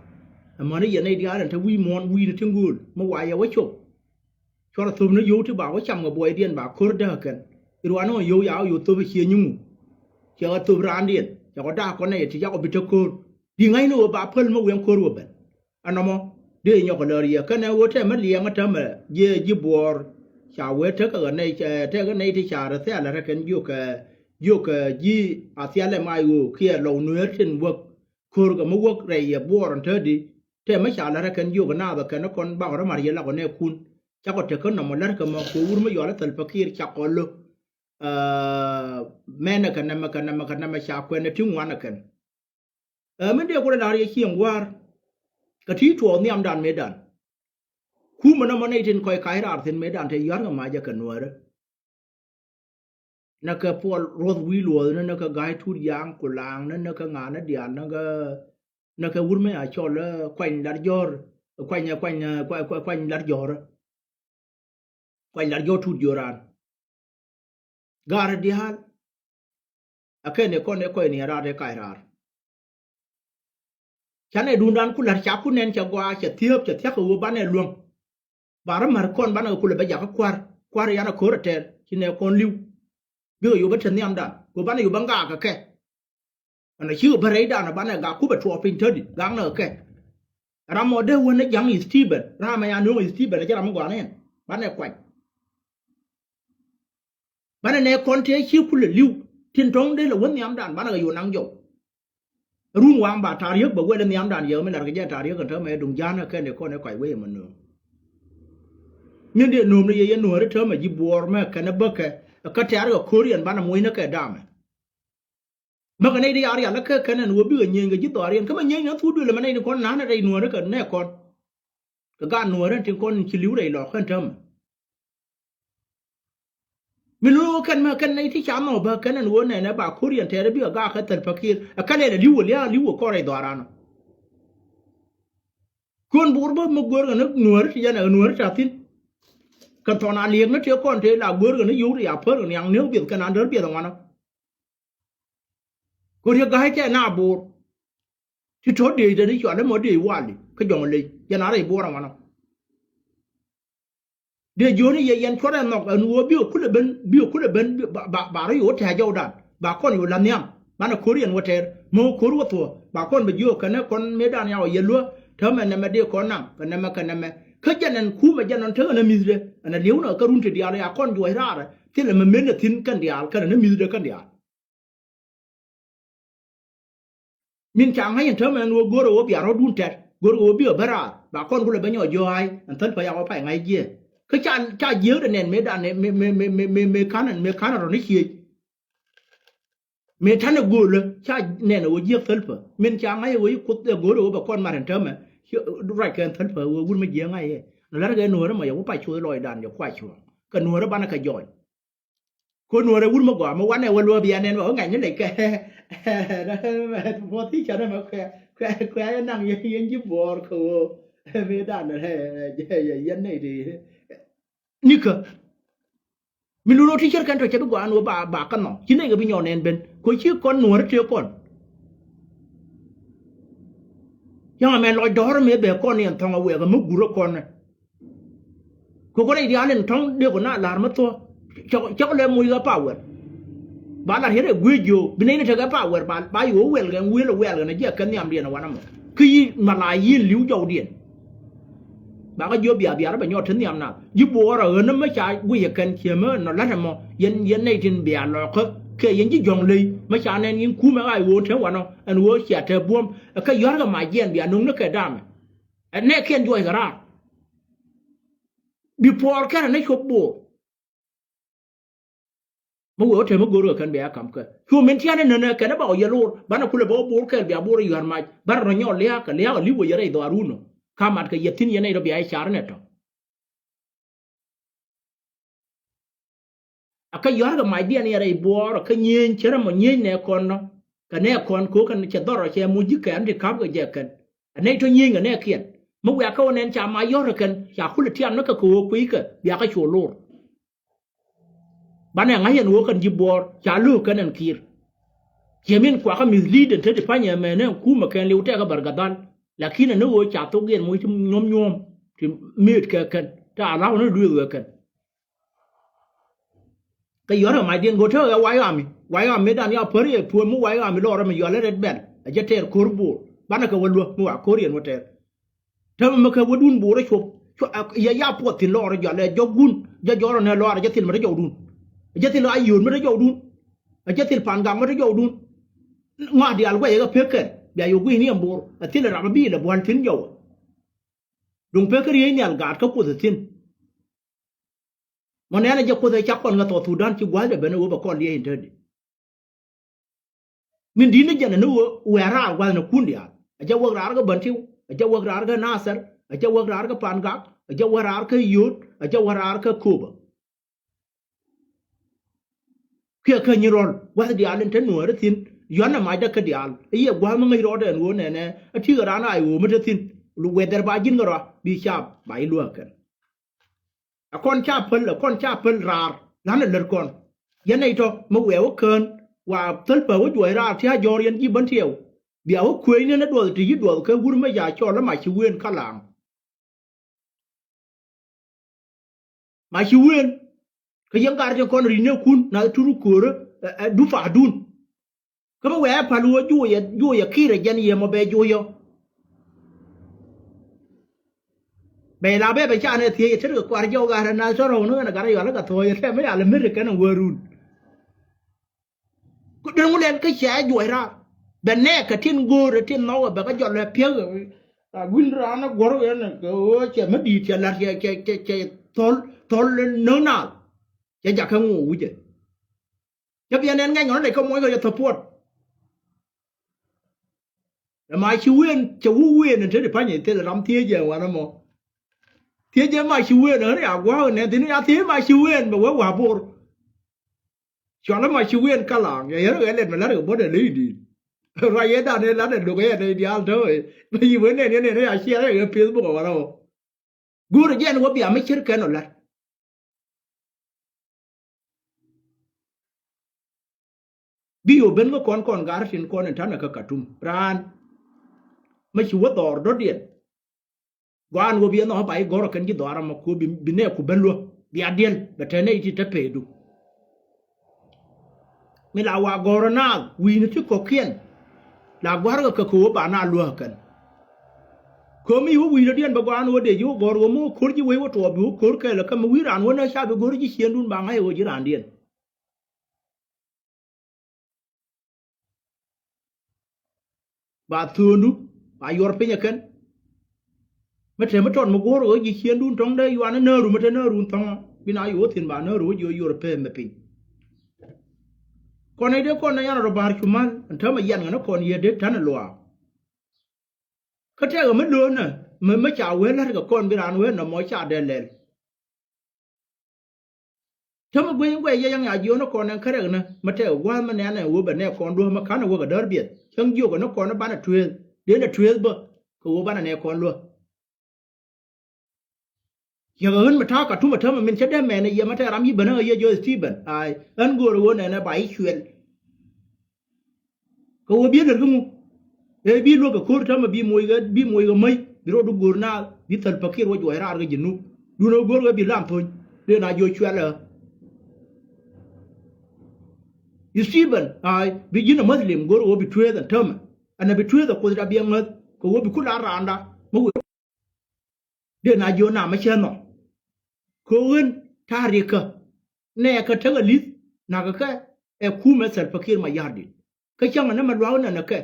Ɛmɔni yɛn nɛy diaal in te wi̱i̱ muɔ̱ɔ̱n wi̱i̱ni tin gööl mi wa yɛ wä cop. Cuɔrɛ thop ni yio̱w ti ba wä cam kɛ buɔydiɛn ba ko̱r däk kɛn. I̱ ruaani ɣän yio̱w ya wä yo̱w thop ɛ cie nyiŋu. Cɛ kɛ thop raandiɛn cɛ kɔ daak kɔn nɛy ti cakɔ bi te ko̱r. Di ŋa̱cni ɣöö ba päl mi wiɛŋ ko̱r wä ben. Ɛnɔmɔ dee nyɔk kɛ lär yɛ kɛnɛ ɣöö tɛmɛ liɛŋä täämɛ jiɛ ji̱ buɔɔr. Ca wee tekɛ kɛ nɛy, tekɛ nɛy ti ca rɛ thialɛ rɛ kɛn jiökɛ, jiökɛ ji̱ a thialɛ mac ɣöö kiɛ lɔw nueer tin wäk. Ko̱r kɛ mi wäk rɛy yɛ buɔɔr ɛn te di. Tɛmɛ ca lär rɛ kɛn jiökɛ naath ɛ kɛn kɔn bakɔ rɛ mar yɛ lakɔ nɛɛkun. Cakɔ tekä nɔmɔ lär kɛ mɔ kɛ wur mi yɔal ɛ Salva Kiir cakɔ lo̱. Ɛ, mɛnɛ kɛ nɛmɛ kɛ nɛmɛ kɛ nɛmɛ ca kuɛn ɛ ti ŋuan ɛ kɛn. Ɛ, min dee kulɛ la̱r yɛ cieŋ gua̱a̱r. Kɛ ti tuɔɔk nhiamdan mëëdan. Kumɛ nɔmɔ nɛy tin kɔc ka̱c raar thi̱n mëëdan te yɔ̱a̱r kɛ mac ɛ kɛ nuäärä. Nɛ kɛ Puɔl Ruɔth Wi̱i̱ Luɔth ni nɛ kɛ Ga̱a̱c Tut Yaŋ Kulaŋ ni nɛ kɛ ŋa̱a̱n ni diaal ni kɛ, nɛ kɛ wur mi a cɔl, ɛ, Kuany Lat Jɔ̱ɔ̱r, Kuany, Kuany, Kuany, Kuany Lat Jɔ̱ɔ̱r. Kuany Lat Jɔ̱ɔ̱r Tut Jɔ̱ɔ̱r raan. Ga̱a̱r diaal. Ɛ kɛn ɛ kɔn ɛ kɔc ni raar ɛ kac raar. Canɛ duundan ku la̱t ca ku nɛn cɛ gɔaa cɛ thiääp cɛ thia̱k kɛ ɣöö banɛ luäŋ. Ba rɔ ma̱r kɔn banɛ kɛ kulɛ bɛ jakä kua̱r, kua̱r yanɛ ko̱r ɛ tɛɛr ci nɛ kɔn li̱w. Bikɛ yop bä te nhiamdan kɛ ɣöö banɛ yop bä ŋaak kɛ kɛ. Ɛn a cikɛ bä rɛydan ɛ banɛ gak kupɛ tuɔɔk piny tätdi gaknɛ kɛ kɛ. Ram mɔ dee wän ni ja̱ŋ i̱ Stephen, ram mɛ ya nööŋ i̱ Stephen ɛ cɛ ram mi gɔaa nɛn banɛ kuany. Banɛ nɛ kɔn tëë ci kulɛ li̱w tin tɔ̱ŋ dee lɛ wä nhiamdan banɛ kɛ yo̱o̱ naŋ jɔw. Run waŋ ba ta̱a̱ riäk bɛ wɛl nhiamdan yɛ mi lar kɛ jɛ ta̱a̱ riäk kɛn täämɛ duŋ ja̱a̱n kɛn ɛ kɔn ɛ kɔc wee mɛ nööŋ. Min dee nööm ni yɛ yɛ nuääri täämɛ ji̱ buɔɔr mɛ kɛn ɛ bäkɛ ɛ kä tɛ̈r kɛ ko̱r yɛn banɛ muɔ̱cnä kɛ daamɛ. Mäkɛ nɛy di a rial kä kɛn ɛn ɣöö bikɛ nyieny kɛ ji̱ dhɔaariɛn kä mɛ nyieny ni thuut duël mɛ nɛy ni kɔn na̱a̱n rɛy nuääri kɛ nɛ kɔn. Kɛ gaat nuääri ɛn tin kɔn ci li̱w rɛy lɔɔk kɛn täämɛ. Mi lo̱o̱ kɛn mɛ kɛn nɛy ti ca nhɔk bä kɛn ɛn ɣöö nɛnɛ ba ko̱r yɛn tɛɛrɛ bikɛ gaak kɛ Salva Kiir ɛ kɛn ɛn ɛ li̱w ɛ lia̱a̱ li̱w ɛ kɔn rɛy dhɔaaran ɔ. Kuɔn buur bä mi go̱o̱r kɛn nuääri ti jɛn ɛ nuääri ta thi̱n. Kɛn thɔn a liɛk ni tëë kɔn tëë la go̱o̱r kɛn ni yio̱w ti ya pär kɛn yaŋ ni biɛth kɛn an däär biɛth ɛ ŋuan ɔ. Kɛ riek ga̱a̱c kɛ na bo̱o̱r. Ti tɔ̱ dëëc dɛn i̱ cual ɛmɔ dëëc wali kä jɔŋ lec yɛn a rɛy bo̱o̱r ɛmɔnɔ. Dëëc jiöni yɛ yɛn cuɔt ɛ nhɔk ɛn ɣöö bikɛ kulɛ ben bikɛ kulɛ ben ba ba rɔ yo̱o̱ tɛ̈ jɔwdan ba kɔn yo̱o̱ la nhiam. Banɛ ko̱r yɛn wä tɛɛr mi wä ko̱r wä thuɔ̱ɔ̱ ba kɔn bɛ jiöök kɛnɛ kɔn mëëdan yaw yɛ luä. Täämɛ nɛmɛ dee kɔn naŋ kɛ nɛmɛ kɛ nɛmɛ kä jɛn ɛn kumɛ jɛn ɔn tekɛ nɛ mi̱thdɛ ɛn ɛ li̱ewnɛ kä run ti diaal ya kɔn juɔc raarɛ. Thilɛ mɛ mënɛ thi̱n kɛn diaal kɛnɛ ni mi̱thdɛ kɛn diaal. Min ca ŋa̱c ɛn täämɛ ɛn ɣöö go̱rɛ ɣöö bia rɔ̱dun tɛt go̱rɛ ɣöö bia bä raar ba kɔn kulɛ bä nyɔk jiɔ̱ɔ̱c ɛn thäl pä yak ɣɔ̱ pay ŋa̱c jiɛɛn. Kä ca ca jiääkdɛ nɛn mëë dan mëë mëë mëë mëë mëë ka̱n ɛn mëë ka̱n ɛn rɔ ni ciëëc. Mëë ta̱nɛ göölä ca nɛn ɛ ɣöö jiääk thäl pä min ca ŋa̱c ɛ ɣöö i̱ kuoth ɛ go̱rɛ ɣöö bɛ kɔn mat ɛn täämɛ. Ruac kɛ ɛn thäl pä ɣöö wur mi jiääk ŋa̱c ɛ nɔ la̱t kɛ nuäärä mɔ yɛ wä pay cuɔth lɔcdan yɛ kuac cuɔ̱ɔ̱ŋ kɛ nuäärä banɛ kɛ jɔɔc. Ko nuɔrɛ wur mi gɔaa mi wanɛ wä luɔ̱ɔ̱p yɛn ɛn bɛ wä ŋa̱cni lec kɛ. Puɔth i̱ cɔn ɛmɛ kuɛ kuɛ kuɛ naŋ yɛn yɛn ji̱ buɔɔr kɛ ɣöö mi dan yɛn nɛy ti. Nikä mi lun wä ti cär kɛn tɔ cɛ bi gɔaa ni wä ba ba kä nhɔ ci nɛy kɛ bi nyɔɔn ɛn ben ko ci kɔn nuɔrɛ tëë kɔn. Yäŋ ɛmɛ lɔc dɔ̱rä mëë bɛ kɔn ni ɛn thɔŋ ɛ wɛɛk ɛ mi gurä kɔn ɛ. Kɛ kɔn rɛy diaal in tɔ̱ŋ dee kɔn na la̱r mi thuɔ̱k. Cɔk cɔk lɛ moc ɣä power. Ba la̱r yɛn ɛ gui̱c jiö bi nɛy ni tekɛ power ba ba yo̱o̱ wɛl kɛn wi̱i̱l ɛ wɛl kɛn ɛ jiɛ kɛn nhiamdiɛn ɛ wanɛ mɔ. Kä yi malayiin li̱w jɔwdiɛn. Ba kä jiö bia biaar bɛ nyɔɔt ti nhiam na ji̱ buɔɔr ɛ ɣän mi ca guic ɛ kɛn ciɛ mi nɔ la̱t ɛmɔ yɛn yɛn nɛy tin bia lɔɔkä. Kɛ yɛn ji̱ jɔ̱ŋ ley mi ca nɛn yɛn kumɛ ɣa̱c ɣöö te wanɔ ɛn ɣöö cia te buɔ̱m. Ɛ kä yɔ̱a̱rkɛ mac jiɛn bia no̱ŋ ni kɛ daamɛ. Ɛ nɛɛkiɛn juɔc kɛ raar. Bi puɔɔr kɛn rɛ ni cuɔp bo̱o̱r. Mi wee wä te mi go̱o̱r kɛ kɛn bia kam kɛ cu min tiani nänɛ kɛn ba wä yɛ lo̱r banɛ kulɛ bä wä bo̱o̱r kɛɛl bia bo̱o̱r yua̱r mac banɛ rɔ nyɔɔl lia̱a̱k kɛ lia̱a̱k li̱w wä yɛ rɛy dhɔaar wun ɔ. Ka mat kɛ yɛ thi̱n yɛn nɛy rɔ bia yɛ car nɛ tɔ. A Kä yɔ̱a̱rkɛ macdiɛn yɛ rɛy buɔɔr kä nyieny cärɛ mɔ nyieny nɛ kɔn nɔ. Kɛ nɛ kɔn ko̱ kɛn cɛ dhɔr ɔ cɛ muc ji̱ kɛn ti ka̱p kɛ jɛ kɛn. Ɛ nɛy tɔ nyieny kɛ nɛ kiɛn. Mi wiak kä wä nɛn ca ma yɔ̱r kɛn ca kul tiam ni kɛ kɛ ɣöö kui̱ kɛ bia kä cu lor. Banɛ ŋa̱c ɛn ɣöö kɛn ji̱ buɔɔr ca lo̱o̱k kɛn ɛn kiir. Ciɛ min kuakä mislead ɛn te ti panyɛ mɛnɛ ɛn kumɛ kɛn liw tɛkɛ bär gadhal. Lakin ɛn ni ɣöö ca thok yɛn moc ti nyuɔ̱m nyuɔ̱m ti mëët kɛ kɛn ta alaw ni lueth wee kɛn. Kɛ yɔ̱r ɛ macdiɛn go̱ tekɛ White Army, White Army dan ya päri ɛ puɔ̱n mi White Army lɔɔrɛ mi yɔalɛ Red Belt ɛ jɛ tɛɛr ko̱r bo̱o̱r banɛ kɛ wä luäk mi wa ko̱r yɛn wä tɛɛr. Täämɛ mi kɛ wädun bo̱o̱r ɛ cuɔp yɛ ya puɔth thi̱n lɔɔrɛ jɔalɛ jɔkdun jɛ jɔrɔ nɛ lɔɔrɛ jɛ thil mi te jɔwdun. Ɛ jɛ thil a yio̱o̱t mi te jɔwdun. Ɛ jɛ thil pa̱n gak mi te jɔwdun. Ŋɔak diaal guɛcɛ kɛ pek kɛn bia yio̱o̱k gui̱cni ɛn bo̱o̱r ɛ thil ɛ ram ɛ bi̱i̱ lɛ bua̱l thi̱n jɔwɛ. Duŋ pek kä riey nhial gaat kä kuoth ɛ thi̱n. Mɔ nɛnɛ jɛ kuoth ɛ cak kɔn ŋä South Sudan ci gua̱cdɛ ben ɛ wä bɛ kɔn liɛc in te di. Min di̱t ni jɛn ɛ ni wä wɛɛ raar gua̱thnikun diaal. Ɛ jɛ wäk raar kä Bentiu, ɛ jɛ wäk raar kä Nasir, ɛ jɛ wäk raar kä Pangak, ɛ jɛ wäk raar kä Yio̱o̱t, ɛ jɛ wäk raar kä Köpä. Kiɛ kä nyi rɔl gua̱th diaal in te nuääri thi̱n. Yuanɛ macdä kä diaal i̱ yɛ gua̱th mi ŋäc rɔɔdɛ ɛn ɣöö nɛnɛ a ti̱i̱ kɛ raan a i̱ ɣöö mi te thi̱n. Wɛthɛr ba ji̱n kɛ rɔa bi caap ba i̱ luääk kɛn. Ɛ kɔn ca päl, ɛ kɔn ca päl raar la̱n ɛ lät kɔn. Yɛn nɛy tɔ mi wɛɛ wä kään wa thäl pä wä juɔc raar ti a jɔ̱ɔ̱r yɛn ji̱ bän tiɛw. Bia wä kueecni ni duɔth ti yi duɔth kɛ wur mi ca cɔl ɛ Maci Wen Kalaŋ. Maci Wen kä yɛn gat tin kɔn ri̱n ni kun na turu köörä ɛ, ɛ, dupaadun. Kä mi wɛɛ pal wä juucɛ, juucɛ ki̱i̱rɛ jɛn yɛ mɔ bɛ juucä. Bɛ la bɛ bɛ ca nɛ thiec ɛ tet kɛ kuar jɔw gat ɛ na cɔr ɣɔw ni ɣän ɛ gat ɛ yual ɛ gat thuɔ̱ɔ̱c ɛ tɛm mi yal ɛ meri kɛn ɛ wärun. Kä den ŋu lɛn kä cɛ juɔc raar bɛ nɛɛk kɛ tin go̱o̱rɛ tin nhɔkɛ bɛ kä jɔl ɛ piäk ɛ. A gui̱n raan ɛ guɔ̱r ɣän ɛ kɛ ɣöö cɛ mi di̱i̱t cɛ la̱t cɛ, cɛ, cɛ, cɛ thɔl, thɔl näk naath. Cɛ jakä ŋu wi̱cɛ. Cä biɛ nɛn ŋɛny ɣɔn dec kä muɔc kɛ jɛ thäpuɔt. Ɛ Maci Wen cɛ wä wen in te di pa̱ny in thil ram thiec jɛ wanɛ mɔ. Thiec jɛ Maci Wen ɣän ya gua̱a̱k in nɛn thi̱n ya thiec Maci Wen bɛ wee wa̱a̱ bor. Cualä Maci Wen Kalaŋ yɛ yɛr kɛ lɛt mɛ la̱t kɛ buɔ̱t ɛ ley di̱i̱t. Ruac yɛ dan ɛ la̱t ɛ lo̱k ɛ yɛ nɛy diaal täämɛ. Bɛ yi wen nɛn yɛn nɛn ya ciɛɛr ɛ kɛ Facebook ɛ wanɛ mɔ. Go̱o̱rɛ jɛn wä bia mi cir kɛn ɔ la̱t. Bi yo̱o̱ ben kä kɔn kɔn gar tin kɔn in tanɛ kä Katum raan. Mä ci wä dhɔr dɔ̱diɛn. Gɔaan wä bi ɛ nhɔk ba i̱ gɔ̱rä kɛn ji̱ dhɔaar amɔ ku bi, bi nɛɛku ben luäk bia diɛl bɛ te nɛy ti te peedu. Mi la wa gɔ̱rä naath wi̱i̱ni ti kɔ̱kiɛn. La gua̱rkɛ kɛ kɛ wä ba na luäk kɛn. Kä mi wä wi̱i̱dädiɛn bɛ gɔaan wä dee ji̱ wä gɔ̱r wä mi wä ko̱r ji̱ wec wä tuɔɔk bi wä ko̱r kɛɛl ɛ kä mi wi̱i̱ raan wä nä ca bi go̱r ji̱ ciëŋdun ba ŋa̱c ɛ wä ji̱ raandiɛn. Ba thööndu ba yuɔr piny ɛ kɛn. Mi te mi tɔt mi guɔ̱r ɣä ji̱ ciëŋdun tɔ̱ŋ dee yuan ni nääru mi te nääru thɔ̱ŋ. Bi na yo̱o̱ thi̱n ba nääru wä ji̱ wä yuɔr pee mɛ piny. Kɔn nɛy dee kɔn nɛ yan rɔ ba̱a̱r cumal ɛn täämɛ yan ŋä ni kɔn yɛ dee ta̱n ɛ luaak. Kä tɛkɛ mi lo̱o̱nɛ mi, mi ca wee la̱t kɛ kɔn bi raan wee nɔmɔ ca dee lɛl. Cä mi gueny guɛc yɛ yɛŋ ya jiɔn ni kɔn ɛn kärɛk ni mi tɛkɛ gua̱a̱th mi nɛn ɛn wee bɛ nɛ kɔn duɔ̱ɔ̱p mi ka̱n ɛ wek ɛ däär biɛth cäŋ jiök ɛ ni kɔn ɛ banɛ tueeth dee nɛ tueeth bä kɛ wee banɛ nɛ kɔn luäk. Ciɛ kɛ ɣän mi ta̱a̱ Katum ɛ täämɛ min cä dee mɛn ɛ yɛ mi tɛkɛ ram yi̱ ben ɛ ɣä yɛ jiɔ Stephen. Ay, ɣän go̱o̱rɛ ɣöö nɛnɛ ba i̱ cuɛl. Kɛ ɣöö bi ɛ lät kä ŋu? Ëë bi luäk kɛ ko̱r täämɛ bi moc kɛ, bi moc kɛ mäc, bi rɔɔdu go̱o̱r naath, bi Salva Kiir wä juɔc raar kɛ Junub. Duundɛ go̱o̱r kɛ bi lam tho̱ny, dee na jiɔ cuɛl ɛ ɣä. Stephen, ay, bi ji̱n ɛ Muslim go̱o̱r ɣöö bi tueeth ɛn täämɛ. Ɛn ɛ bi tueeth ɛ Kuothda bi ɛ ŋäth, kɛ ɣöö bi ku lar raanda mi wëë. Dee na jiɔ nam mi cä nhɔk. Kɛ ɣän ta̱a̱ rikä nɛɛkä tekɛ li̱th nakä kɛ ɛ kumɛ Salva Kiir Mayardit. Kä cäŋɛ ni mɛ lua̱k nɛnɛ kɛ.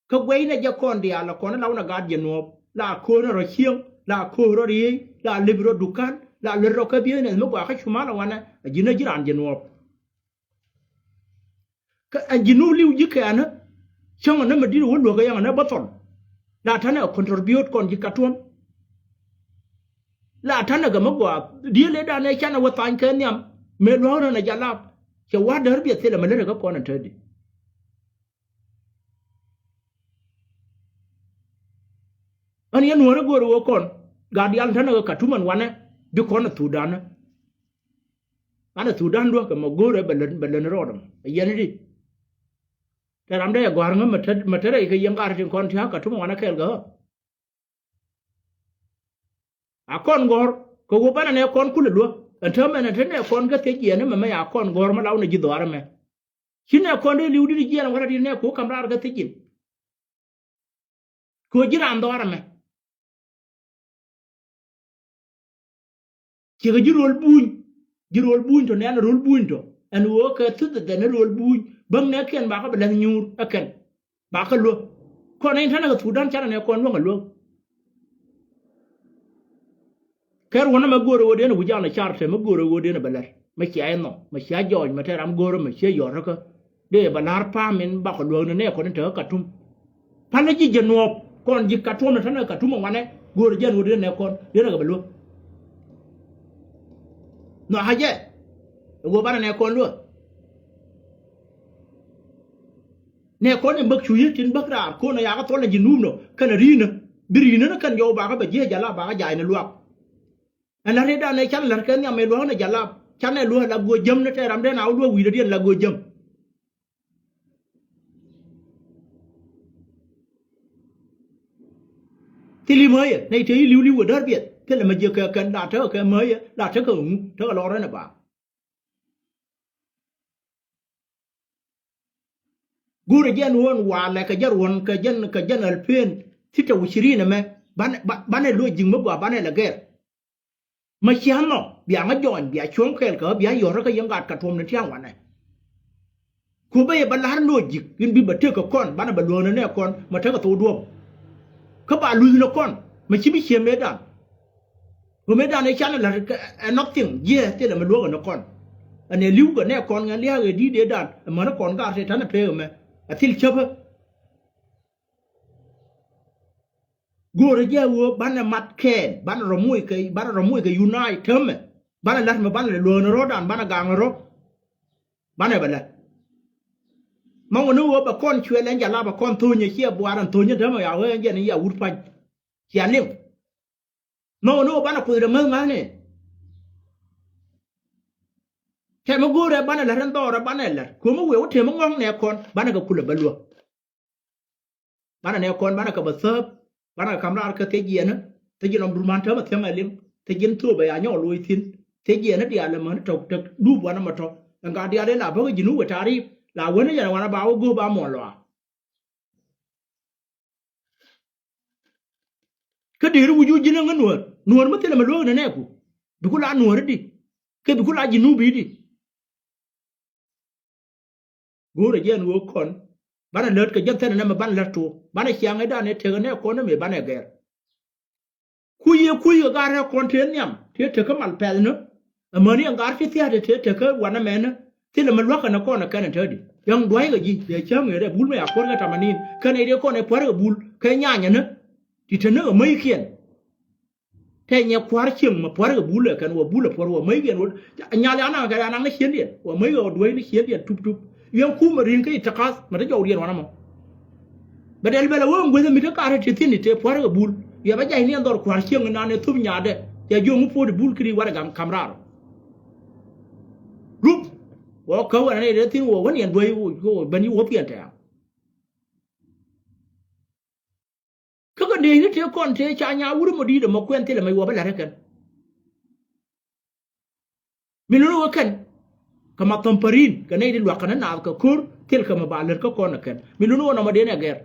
Kä guɛy nɛ jɛ kɔn diaal ɛ kɔn ni law nɛ gaat jɛ nuɔɔp la ko̱r ni rɔ cieŋ la ko̱r rɔ riey la lip rɔ dukan la lät rɔ kä business mi gɔaa kä cumal ɛ wanɛ ɛ ji̱n ɛ ji̱ raan jɛ nuɔɔp. Kä ɛn ji̱ nuɔɔp li̱w ji̱ kɛɛnä cäŋɛ ni mɛ di̱t ɛ wä luäk ɛ yɛŋɛ ni bä thɔl. La ta̱nɛ ɛ contribute kɔn ji̱ Katuam. La ta̱nɛ gɛ mi gɔaa diëël ëëdan ëë canɛ wä thany kɛ nhiam mëë luäk rän ɛ jɛ lap. Cɛ wa̱r däär biɛth thilɛ mi lät ɛ kä kɔn ɛ tätdi. Ɣän yɛn nuäärä go̱o̱rä ɣöö kɔn gat diaal tɛn ɛ ɣä Katum ɛn wanɛ bi kɔn ɛ Thudan. Ɣän ɛ Thudan duäk kɛ mɛ go̱o̱rä bɛ lät, bɛ lät ni rɔɔdɛ mɔ ɛ yɛn di. Tɛ ram dee ɛ gɔ̱a̱r ŋä mɛ tet, mɛ tet rɛy kɛ yɛn gat tin kɔn ti ɣä Katum ɛn wanɛ kɛɛl kɛ ɣä. A kɔn gɔ̱r kɛ ɣöö banɛ nɛ kɔn kulɛ luäk ɛn täämɛ nɛ te nɛ kɔn kä thiec jiɛn ɛmɛ mɛ a kɔn gɔ̱r mɛ law nɛ ji̱ dhɔaar ɛmɛ. Ci nɛ kɔn dee li̱w di̱t jiɛn ɛ wä rat di̱t nɛ kɛ ɣöö kam raar kä thiec ji̱n. Kɛ ɣöö ji̱ raan dhɔaar ɛmɛ. Ciekɛ ji̱ ro̱l buny, ji̱ ro̱l buny tɔ nɛn ro̱l buny tɔ ɛn ɣöö kɛ thuth dhɛn ro̱l buny bäŋ nɛ kiɛn bakä bɛ lɛth nyuur ɛ kɛn. Bakä luäk kɔn in ta̱nɛ kɛ Thudan canɛ nɛ kɔn luäŋ ɛ luäk. Kɛ ruɔ̱n ɛmɛ go̱o̱rɛ ɣöö diɛn ɛ wi̱c an ɛ car tɛ mɛ go̱o̱rɛ ɣöö diɛn ɛ bɛ lɛr mɛ cia inɔ mɛ cia jɔɔny mɛ tɛ ram go̱o̱rɛ mɛ cia yɔ̱r kä. Dee bɛ la̱r pa̱a̱m in bakɔ luäk ni nɛ kɔn in te kä Katum. Palä ji̱ jɛ nuɔɔp kɔn ji̱ Katum ni ta̱nɛ Katum ɛ wanɛ go̱o̱rɛ jɛ nuɔɔp diɛn ɛ nɛ kɔn diɛn ɛ kɛ bɛ luäk. Nhɔakä jɛ ɛ ɣöö banɛ nɛ kɔn luäk. Nɛ kɔn in bäk cu yi̱k tin bäk raar ko̱n ɛ yakä thuɔl ɛ ji̱ nuupnɔ kɛnɛ ri̱i̱nä bi ri̱i̱nä ni kɛn jɔw bakä bɛ ji̱ ɛ jalap bakä ja̱a̱cnɛ luaak. Ɛn la̱t rɛydan ɛ canɛ la̱t kɛ nhiam ɛ luäk ni jalap canɛ luäk la guɔ jäm ni tɛ ram den a wä luäk wi̱i̱dädiɛn la guɔ jäm. Thil i̱ mäyɛ nɛy tëë i̱ li̱w li̱w kɛ däär biɛth thilɛ mɛ jiäk kɛ kɛn la tekɛ kɛ mäyɛ la tekɛ ŋu tekɛ lɔr rɛn ɛ ba. Go̱o̱rɛ jɛn ɣöö ɛn walɛ kɛ jɛ ruɔ̱n kɛ jɛn kɛ jɛn alpen thitɛ wi̱cirin ɛmɛ banɛ ba- banɛ lo̱c ji̱k mi gɔaa banɛ lɛ gɛr. Mɛ cia̱ŋ nɔ bia ŋä jɔɔny bia cuɔ̱ŋ kɛɛl kɛ ɣä bia yɔ̱rä kä yɛn gat kɛ tuɔ̱m ni tia̱a̱ŋ wanɛ. Ku bä yɛ bä la̱r lo̱c ji̱k in bi bä tëk kɛ kɔn banɛ bɛ luäk ni nɛ kɔn mɛ tekɛ thok duɔ̱ɔ̱p. Kä ba luth ni kɔn mɛ ci bi cië mëëdan. Ɣöö mëëdan ëë canɛ la̱r ɛ nothing jiɛ thilɛ mɛ luäk ni kɔn. Ɛn ɛ li̱w kɛ nɛ kɔn ŋɛn lia̱a̱k ɛ di̱i̱t ëëdan ɛ mäni kɔn gar tëë ta̱nɛ pek ɛmɛ ɛ thil cäpä. Go̱o̱rä jɛ ɣöö banɛ mat kɛɛl banɛ rɔ moc kɛ banɛ rɔ moc kɛ unite täämɛ. Banɛ la̱t mɛ banɛ lɛ luäk ni rɔ̱dan banɛ gaŋ rɔ. Banɛ bɛ lɛ. Mɛ wä ni ɣöö bɛ kɔn cuɛl ɛn jalap ɛ kɔn tho̱nyɛ ciɛ buaar ɛn tho̱nyɛ dämɛ ya ɣöö ɛn jɛn i̱ ya wut pa̱ny. Cia liŋ. Mɛ wä ni ɣöö banɛ kuoth rɛ ŋäth ŋa̱thni. Tɛmɛ go̱o̱rɛ banɛ lät ɛn dhɔrɛ banɛ lät kuomä wëë wä tëmä ŋɔ̱ŋ nɛ kɔn banɛ kɛ kulɛ bä luäk. Banɛ nɛ kɔn banɛ kɛ bä thääp. Banɛ kɛ ka̱m raar kä thiec jiɛɛnä thiec jiɛn ɔm durman täämɛ thiäŋ ɛ liŋ thiec jiɛn thööpɛ ya nyɔk loc thi̱n. Thiec jiɛɛnä diaal ɛmäni tɔ̱ tek dup wanɛ mɛ tɔ̱. Ɛn ka diaal in la bäkä ji̱n wä wee ta̱a̱ ri̱i̱p la wänä yɛn wanɛ ba wä go̱o̱p a muɔ̱ɔ̱n lɔaac. Kä deri wi̱c wi̱c ji̱n ɛŋä nuäär nuäär mi thilɛ mɛ luäk ni nɛɛku. Bi ku la nuäär i̱di kɛ bi ku la ji̱ nup i̱di. Go̱o̱rɛ jɛn ɣöö kɔn banɛ lät kɛ jɛn thɛn ɛnɛmɛ banɛ lät tuɔɔk banɛ ciaŋ ëëdan ëë tek ɛnɛ kɔn ɛmɛ banɛ gɛr. Kui̱ yɛ kui̱ kɛ gar rɛk kɔn tëë nhiam tëë tekä mal pɛth ni. Amäni ɛn gar ci thia̱a̱t tëë tekä wanɛ mɛn ni. Thilɛ mɛ luäk kɛn kɔn ɛ kɛn ɛ tätdi yäŋ dua̱ckɛ ji̱ yɛ cäŋ ëë rɛp wul mɛ ya kuɔr kɛ tamanin kɛn ɛ dee kɔn ɛ pua̱rkɛ bul kɛ nyanyɛ ni. Ti te ni amäikiɛn. Tɛ nyɛ kua̱r cieŋ mɛ pua̱rkɛ bul ɛ kɛn wä bul ɛ puɔ̱r wä amäikiɛn wä. Nyal ya naŋ kɛ ya naŋ ni ciëndiɛn wä amäikiɛn wä duäc ni ciëndiɛn tup tup. Yɛn kumɛ ri̱ŋ kä i̱ te ka̱th mɛ te jɔwdiɛn wanɛ mɔ. Bɛ dɛl bɛl ɛ wee ŋueth ɛ mi te ka̱rɛ ti thi̱n i̱ te pua̱rɛ kɛ bul. Yɛ bɛ jac ni ɛn dhɔr kua̱r cieŋ inan ɛ thup nyaatdɛ. Yɛ jiök ŋu puɔ̱t i̱ bul kiri warɛ gam ka̱m raar. Rup. Wä kä wɛn ɛ nɛy dee thi̱n wä wä niɛn duäc wä ben i̱ wä piɛn tɛ̈ɛ̈ŋ. Kä kɛ dee ni tëë kɔn tëë ca nya wur mɔ di̱i̱t ɛmɔ kuɛn thilɛ mɛ yuɔpä la̱t ɛ kɛn. Mi luni wä kɛn kɛ ma thɔmparin kɛ nɛy ti luakä ni naath kɛ ko̱r thil kɛ mɛ ba lät kä kɔn ɛ kɛn mi luni wä nɔmɔ den ɛ gɛr.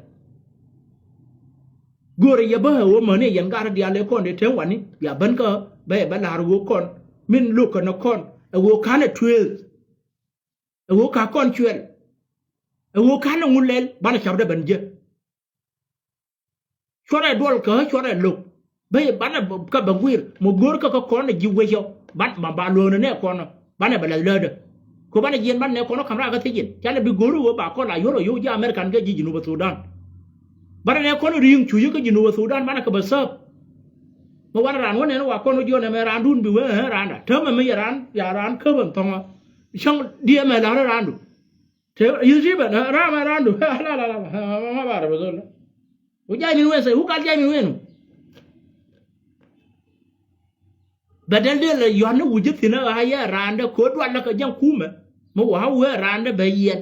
Go̱o̱rɛ yɛ bä ɛ ɣöö mäni ɛ yɛn gat rɔ diaal ëë kɔn dee teŋ wani bia bän kä bä ɛ bä la̱r ɣöö kɔn min lo̱k kɛ ni kɔn ɛ ɣöö ka̱n ɛ tuëëth. Ɛ ɣöö ka̱ kɔn cuɛl ɛ ɣöö ka̱n ɛ ŋun lɛl banɛ cap dee bän jek. Cuɔrɛ duɔl kä cuɔrɛ lo̱k. Bä banɛ kä bɛ guir mɔ go̱o̱r kä kä kɔn ji̱ wecɔ ban ma ba lo̱o̱n nɛ kɔn banɛ bɛ lɛth läätdä. Kö banɛ jiɛn banɛ nɛ kɔn ka̱m raar kä thiec jiɛn canɛ bi go̱o̱r wä ba kɔn la yuɔr wä yo̱w ji̱ Amerikan kɛ ji̱ Jinuba Thudan. Banɛ nɛ kɔn ri̱i̱ŋ cu yi̱ kä Jinuba Thudan banɛ kɛ bɛ sääp. Mɛ wanɛ raan wä nɛn wa kɔn wä jiɔn ɛmɛ raandun bi wee ɛ raanda täämɛ mi yɛ raan ya raan käp ɛn thɔ̱ŋä. Cäŋ diɛ mɛ la rɛ randu. Te yith ti bɛ ram mɛ randu. La la la la. Ma ba rɛ bɛ dhol. Who jai min wen sɛ? Who gal jai min wen? Bɛ dɛl dee la yɔ̱a̱n ni wi̱c ji̱ thi̱n a ɣa̱a̱ yɛ raandɛ ko̱ dual lä kɛ jɛn kumɛ. Mi wa̱a̱ wee raandɛ bɛ yɛn.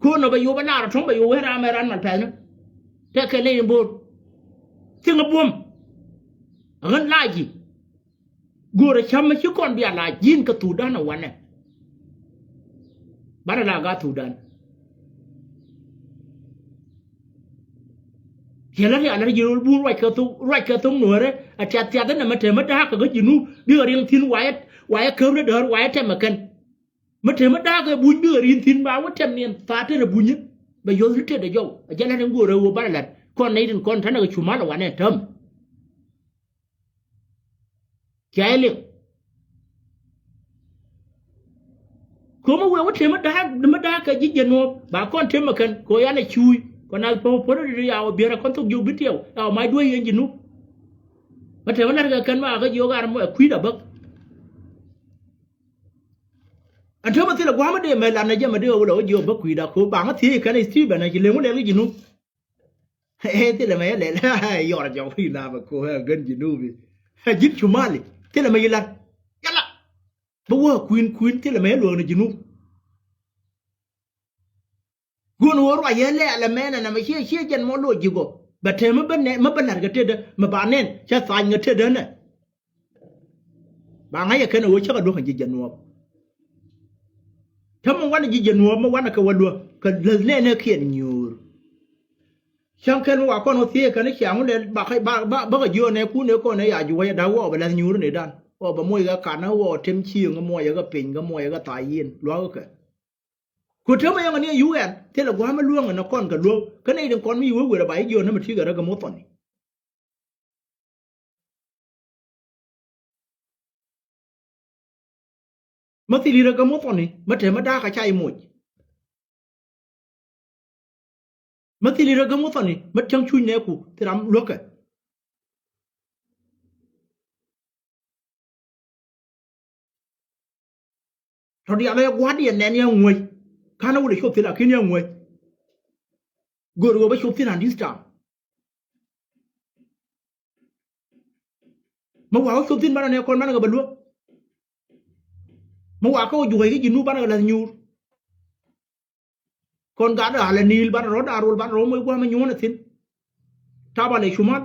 Ko̱ nɔ bɛ yop a lar a tuɔ̱ŋ bɛ yop wee ram mɛ ran mal pɛthni. Tɛkɛ ley in bo̱o̱r. Thiŋ a buɔ̱m. Ɣän lac ji̱. Go̱o̱rä cäm mi ci kɔn bia lac ji̱n kɛ Thudan a wanɛ. Banɛ la gat Thudan. Riɛl a rial a ri ji̱ rol bun ruac kɛ thok, ruac kɛ thok nuɔ̱ɔ̱rɛ a tiath tiath inɛ mɛ te mi da̱a̱k kɛ kä Junub bikɛ riɛŋ thi̱n wayɛ, wayɛ käp rɛ däär wayɛ tɛmɛ kɛn. Mi te mi da̱a̱k kɛ buny bikɛ ri̱n thi̱n ba wä tɛm niɛn thaat te rɛ bunyä. Bɛ yuɔth ni tetdɛ jɔw a jɛ la̱t in go̱o̱rɛ ɣöö banɛ la̱t kɔn nɛy tin kɔn ta̱nɛ kɛ cu mal a wanɛ täm. Cia iliŋ. Ko̱mä wee wä tëmä da̱a̱k, mi da̱a̱k kɛ ji̱ jɛ nuɔɔp ba kɔn tëmä kɛn kɛ ɣöö yanɛ cuuc kɔn a puɔ̱nydɛ di yaw biɛrɛ kɔn thok jiök bi tiɛw yaw mac duäc yɛn ji̱ nup. Mä tëmä la̱t kɛ kɛn ma kä jiök ar mɔ ɛ kui̱dɛ bäk. Ɛn tëmä thilɛ gua̱a̱mä dee mɛ lat nɛ jɛ mɛ dee wä lɛ wä jiök bäk kui̱dɛ ko̱ baŋä thiec kɛn i̱ Stephen ɛ ci leŋ wä lɛl kä ji̱ nup. Ɛ thilɛ mɛ yɛ lɛl yɔr jɔk ri la bɛ ko ɛ gän ji̱ nupi. Ɛ ji̱n cumali thilɛ mɛ yi lat. Yala bä wä kui̱n kui̱n thilɛ mɛ yɛ luɔk ni ji̱ nup. Guun wä ruac yɛ lɛl ɛmɛn ɛnɛ mɛ ciɛ ciɛ jɛn mɔ loc ji̱ gɔ bɛ te mɛ bä nɛ mɛ bä lat kɛ tetdä mɛ ba nɛn cɛ thany kɛ tetdä nɛ. Ba ŋa̱c ɛ kɛn ɛ ɣöö cä kɛ luäk kɛ ji̱ jɛ nuɔɔp. Tä mi wanɛ ji̱ jɛ nuɔɔp mi wanɛ kɛ wä luäk kɛ läth nɛɛnɛ kiɛn nyuur. Cäŋ kɛn mi wa kɔn wä thiee kɛn i̱ ciaŋ wä lɛl bakɛ ba ba bakɛ jiöönɛ kun ëë kɔn ëë ya juɔ̱c ɛ da̱k wä ɔ bɛ läth nyuur ni dan ɔ bɛ moc kɛ kan ɛ wä ɔ tem cieŋ ɛ muɔcɛ kɛ piny kɛ muɔcɛ kɛ thac yin lua̱k kɛ. Ku te mi yɔŋ ɛ ni ɛ yuk ɛn thilɛ gua̱a̱m ɛ luäŋ ɛn ɛ kɔn kɛ luäk kä nɛy tin kɔn mi yi wee wer ɛ ba ji̱ jiöönɛ mi ti̱i̱ kɛ rɛ kɛ muɔth thɔni. Mä thil irä gäm wä thɔni mä te mä da̱a̱k a ca i̱ moc. Mä thil irä gäm wä thɔni mä cäŋ cuc nɛɛku thil ram luäkɛ. Tɔ diaal ɛ gua̱a̱r diɛ nɛn yɛ ŋuäc. Ka̱n ɛ wulɛ cop thil a ki̱n yɛ ŋuäc. Gör ɣöö bä cop thil an this time. Mä wa wä cop thi̱n banɛ nɛ kɔn banɛ kɛ bɛ luäk. Mä wa kä wä juɔ̱c kä ji̱ nu banɛ kɛ la̱th nyuur. Kɔn gat alɛ ni̱i̱l banɛ rɔ̱ da̱a̱r rol banɛ rɔ̱ moc gua̱a̱mɛ nyuɔ̱n ɛ thi̱n. Tap alɛ cumal.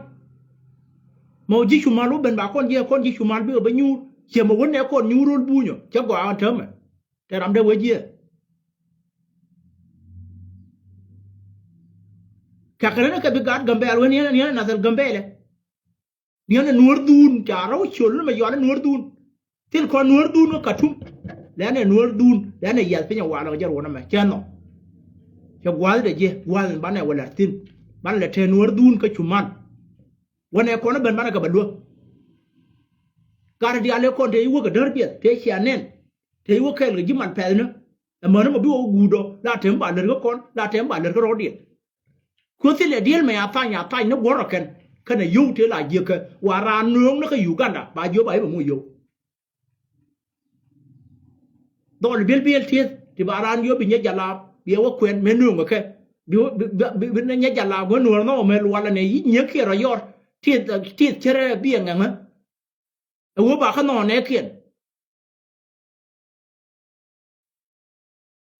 Mä wä ji̱ cumal wä ben ba kɔn jiɛ kɔn ji̱ cumal bikɛ bä nyuur. Ciɛ mä wä nɛ kɔn nyuur rol bunyɔ cɛ gɔaa ɣän täämɛ. Tɛ ram dee wee jiɛ. Kɛ kɛ rɛn kɛ bi gat Gambɛl wen yɛn yɛn nathɛl Gambɛlɛ. Niɛn ɛ nuɔ̱ɔ̱r dhuun ca rɔ̱ ciöl ni mɛ yɔal ɛ nuɔ̱ɔ̱r dhuun. Thil kɔn nuɔ̱ɔ̱r dhuun kä Katum. Lɛn ɛ nuɔ̱ɔ̱r dhuun lɛn ɛ yiath piny ɛ walɛ kɛ jɛ ruɔ̱n ɛmɛ cɛ nhɔk. Cɛ gua̱a̱th dɛ jiɛ gua̱a̱th in banɛ wä la̱r thi̱n. Banɛ lɛ tɛɛ nuɔ̱ɔ̱r dhuun kä cuman. Wänɛ kɔn ɛ ben banɛ kɛ bɛ luäk. Gat ɛ diaal ɛ kɔn tëë i̱ wäk ɛ däär biɛth tëë cia nɛn. Tëë i̱ wäk kɛɛl kɛ ji̱ man pɛthnä. Ɛmän ɛmɔ bi wä wä guut ɔ la tɛm ba lär kä kɔn la tɛm ba lär kä rɔɔdiɛn. Kuoth thilɛ diël mɛ a thany a thany ni guɔ̱r ɔ kɛn kɛnɛ yio̱w tëë la jiäkä wa raan nööŋ ni kä Uganda ba jiöp a i̱ bɛ moc yio̱w. Dhɔl biël biël tieth ti ba raan yio̱w bi nyɛ jalaap bi ɛ wä kuɛn mëë nööŋ ɛ kɛ bi bi bi bi nyɛ jalaap wä nuɔ̱ɔ̱r nhɔk ɛ mɛ lualɛ nɛ yic nyiek kiɛ rɔ yɔr tieth tieth cärɛ bi ɛ ŋɛŋä. Ɛ wä ba kä nhɔɔnɛkiɛn.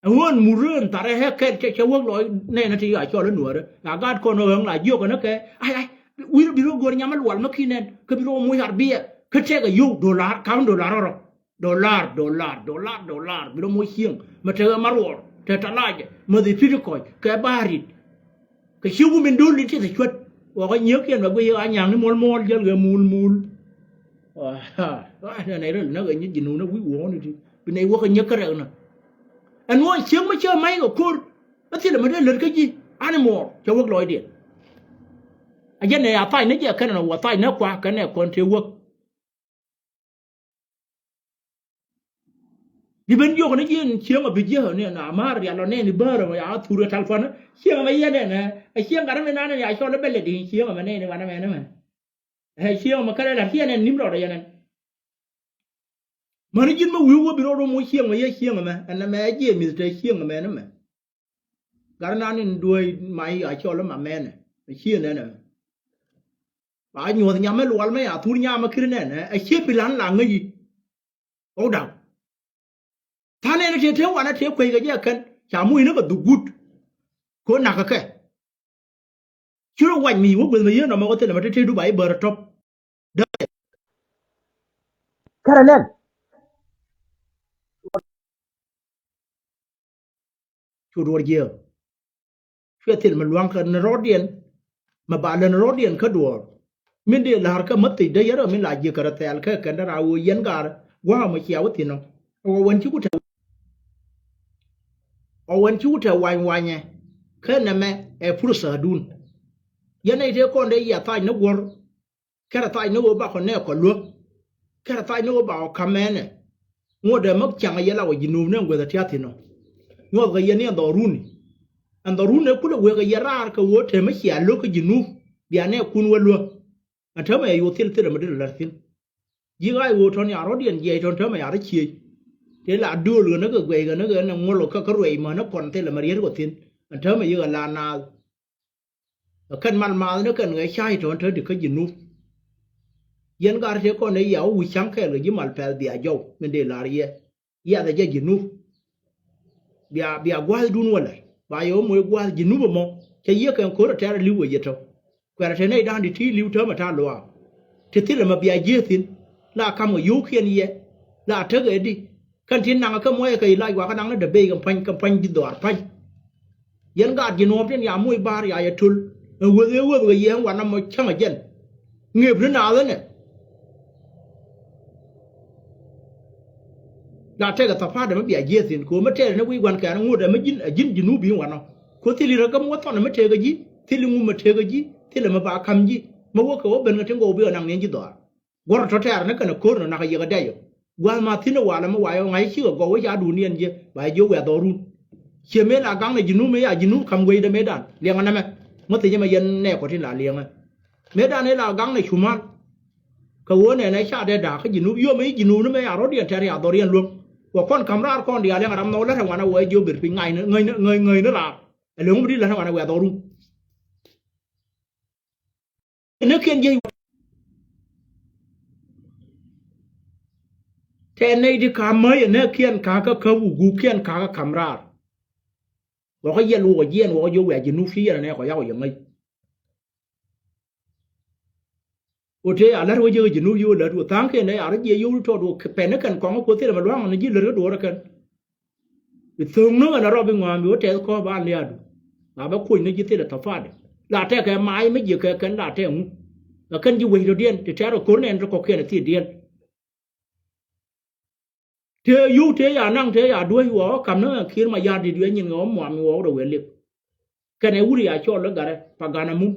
Ɛ ɣöö ɛn mut röön tharɛ ɛ kɛl cɛ cɛ wäk lɔc nɛɛnɛ ti a cɔl ɛ nuäärä a gaat kɔn ɣööŋ la jiök ɛn ɛ kɛ. Ai ai wi̱r bi rɔ go̱r nyam ɛ lual mä ki̱n ɛn kä bi rɔ moc ar biɛ kä tɛk ɛ yio̱w dolar ka̱m dolar rɔ. Dolar dolar dolar dolar bi rɔ moc cieŋ mä tɛk ɛ ma ruɔɔr tɛ talacɛ mä dhi pi̱t kɔc kɛ ba̱a̱r rit. Kɛ ci wä min do̱l di ti thɛ cuät. Wä kä nyiek kiɛn bɛ guiy a nyaŋ ni muɔl muɔl jäl kɛ muul muul. Nɛ nɛ rɛl nɛ kɛ nyi ji̱ nuun ɛ wi̱i̱ wuɔ̱ɔ̱ni ti bi nɛ wä kɛ nyiek kärɛk nä. Ɛn ɣöö cieŋ mi cä mac kɛ ko̱r. Ɛ thilɛ mi dee lät kä ji̱ an muɔɔr cɛ wäk lɔcdiɛn. A jɛn nɛ a thac ni jɛ kɛn ɛn wä thac ni kua̱ kɛn ɛ kɔn tëë wäk. Bi ben jiök ni ji̱ in cieŋ ɔ bi jiäk ni na maar rial ɔ nɛɛni bäär ɔ ya thur ɛ talpɔn. Cieŋ ɔ mɛ yɛn ɛn ɛ cieŋ gat mi nan ɛn ya cɔl ɛ bɛ lɛ di cieŋ ɔ mɛ nɛɛni wanɛ mɛ ni mɛ. Ɛ cieŋ ɔ mɛ kɛn ɛ la̱t ci ɛn ɛn nim rɔɔdɛ yɛn ɛn. Mäni ji̱n mi wi̱i̱ wä bi rɔ rom wä cieŋ mɛ yɛ cieŋ mɛ ɛn mɛ ɛ jiɛ mi̱th te cieŋ mɛ ni mɛ. Gat nan in duɔ̱ɔ̱c ma i̱ a cɔl ma mɛnɛ ɛ cieŋ nɛnɛ mɛ. Ba nyuɔth nyam mɛ lual mɛ ya thur nyam mɛ kiri nɛnɛ ɛ cie pilan la ŋäc i̱. Ɣɔw daw. Tha̱a̱ŋ nɛn tëë te wanɛ tëë kueckɛ jɛ kɛn ca muc ni kɛ dhuk guut. Kɛ ɣöö nakä kɛ. Ci rɔ wac mi wä gueth mɛ yien nɔmɔ kɛ thilɛ mɛ tëë te du ba i̱ bär ɛ tɔp. Dee. Kärɛ nɛn. Cu duɔ̱ɔ̱r jiääk. Cuɛ thil mi lua̱ŋ kä ni rɔɔdiɛn. Mi ba lät ni rɔɔdiɛn kä duɔ̱ɔ̱r. Min dee la̱r kä mä thiec dee yɛn rɔ min la jiäk kärɛ thɛɛl kä kɛn dee raa ɣöö yɛn gaar gua̱a̱k mi cia wä thi̱n ɔ. Ɣɔw wän ci ku tɛ, ɣɔw wän ci ku tɛ wany wanyɛ. Kä nɛmɛ ɛ pursa dun. Yɛn nɛy tëë kɔn dee yia thac ni guɔ̱r. Kɛrɛ thac ni ɣöö bakɔ nɛɛkɔ luäk. Kɛrɛ thac ni ɣöö bakɔ ka̱m mɛnɛ. Ŋuɔ̱t dee mä caŋ yɛ la wä Jinub ni ɛn guäth ɛ tia̱a̱ thi̱n ɔ. Nyuɔthkɛ yɛ ni ɛn dhɔrun. Ɛn dhɔrun ɛ kulɛ wëëkɛ yɛ raar kɛ ɣöö tëë mä cia lo̱k kä Jinub bia nɛɛkun wä luäk. Ɛn täämɛ yɛ yoth thil thilɛ mi dee lät thi̱n. Ji̱ ɣaac ɣöö tɔ̱n ya rɔ̱diɛn jiɛc tɔ̱n täämɛ ya rɔ ciëc. Tëë la duëël ɣän kä guɛc ɣän kä ɣän ɛ ŋuɔ̱l kä kä ruɛc mäni kɔn thilɛ mi riet kɔ thi̱n. Ɛn täämɛ yikɛ la naath. Ɛ kɛn mal maath ni kɛn ɣɛ ca̱a̱c tɔ̱n te di kä Jinub. Yɛn gar tëë kɔn ɛ yia wä wi̱c ca̱ŋ kɛɛl kɛ ji̱ mal pɛth bia jɔw min dee la̱r yɛ. Yiathɛ jɛ Jinub. Bia, bia gua̱thdun wä la̱r ba yɛ wä moc gua̱th Jinub ɛmɔ cɛ yiëë kɛn ko̱r ɛ tɛ̈r ɛ li̱w wä yɛ tɔ̱. Kuɛrɛ te nɛydan ti ti li̱w täämɛ ta̱a̱ luaak. Ti thilɛ mɛ bia jiëë thi̱n la ka̱m kɛ yio̱wkiɛn yɛ la tekɛ di. Kɛn tin naŋ kä muɔyɛ kɛ ilac wakä naŋ ni dee bey kɛ pa̱ny kɛ pa̱ny ji̱ dhɔaar pa̱ny. Yɛn gaat ji̱ nuɔ̱ɔ̱m tin ya moc ba̱a̱r ya yɛ töl. Ɛn weth ëë weth kɛ yɛ ɛn wanɛ mɔ cäŋ ɛ jɛn. Ŋëëp ni naath ɛnɛ. La tɛkɛ thapa̱a̱t ɛmɛ bia jiɛth thi̱n kɛ ɣöö mi tɛɛrɛ ni wi̱i̱ gua̱n kɛɛn ŋot ɛmɛ ji̱n ɛ ji̱n ji̱ nup bi̱i̱n wanɔ. Kɛ ɣöö thil i̱ rɛ kä muɔ̱th thɔn ɛmɛ tëëkä ji̱ thil i̱ ŋum ɛ tëëkä ji̱ thil ɛmɛ ba ka̱m ji̱. Mi wä kɛ wä ben kɛ tin gɔw bi ɣä naŋ niɛn ji̱ dhɔaar. Guɔ̱r tɔ̱ tɛɛr ni kɛn ɛ ko̱r ni nak ɛ yɛk ɛ dɛy ɔ. Gua̱a̱th ma thi̱n ɛ walɛ mi wayɛ ɔ ŋa̱c cikɛ gɔw wä ca duun niɛn jiɛ ba jɛ jiök wiath dhɔrun. Ciɛ mëë la gaŋnɛ ji̱ nup mëë ya ji̱ nup ka̱m wecdɛ mëëdan liɛŋɛ nɛmɛ. Mi thi̱n ɛmɛ yɛn nɛɛkɔ tin la liɛŋɛ. Mëëdan ëë la gaŋnɛ cumal. Kɛ ɣöö nɛnɛ ca dee da̱a̱k kä ji̱ nup yom i̱ ji̱ nup ni mëë ya rɔ̱diɛn tɛr ya dhɔriɛn luäŋ. Wä kɔn ka̱m raar kɔn diaal liɛŋɛ ram nhɔk lät ɛ wanɛ wä jiök ber piny ŋäcni ŋäcni ŋäcni raar. Ɛ lo̱ŋ bi di lät ɛ wanɛ wiath dhɔrun. Näkiɛn jiɛc wä. Tɛ nɛy di ka̱m mäc ɛ näkiɛn ka̱kä käp wä guukiɛn ka̱kä ka̱m raar. Wɔkä yɛl wä kɔ jiɛn wɔkä jiök wiac ji̱ nup ci yɛn ɛ nɛɛkɔ yak wä yɛ ŋäc. Wä tëë a la̱t wä jiäk ji̱ nup yi wä lät wä tha̱a̱ŋkiɛn ɛ a rɔ jiɛ yio̱w tɔt wä pɛn ni kɛn kɔŋ kuoth thilɛ mɛ lua̱ŋ ni ji̱ lät kä duɔ̱ɔ̱r ɛ kɛn. Bi tho̱o̱ŋ ni ɣän a rɔ bi ŋɔa̱a̱m bi wä tɛth kɔ̱ɔ̱p an liaadu. La bɛ kuɔ̱ny ni ji̱ thilɛ thapa̱a̱t. La tɛkɛ ma̱a̱c mi jiɛ kɛ kɛn la tɛk ŋu. Ɛ kɛn ji̱ wec rɔ̱diɛn ti tɛ̈r kɛ ko̱r nɛn ti kɔ̱kiɛn ɛ thildiɛn. Tëë yio̱w tëë ya naŋ tëë ya duäc wä ɣä ka̱m ni ɣän ki̱i̱r ma ya̱r di̱t wiɛ nyin ɣä wä muam mi wä wä rɔ wëë lip. Kɛnɛ wut ya cɔl i̱ gatdɛ pa gan amu.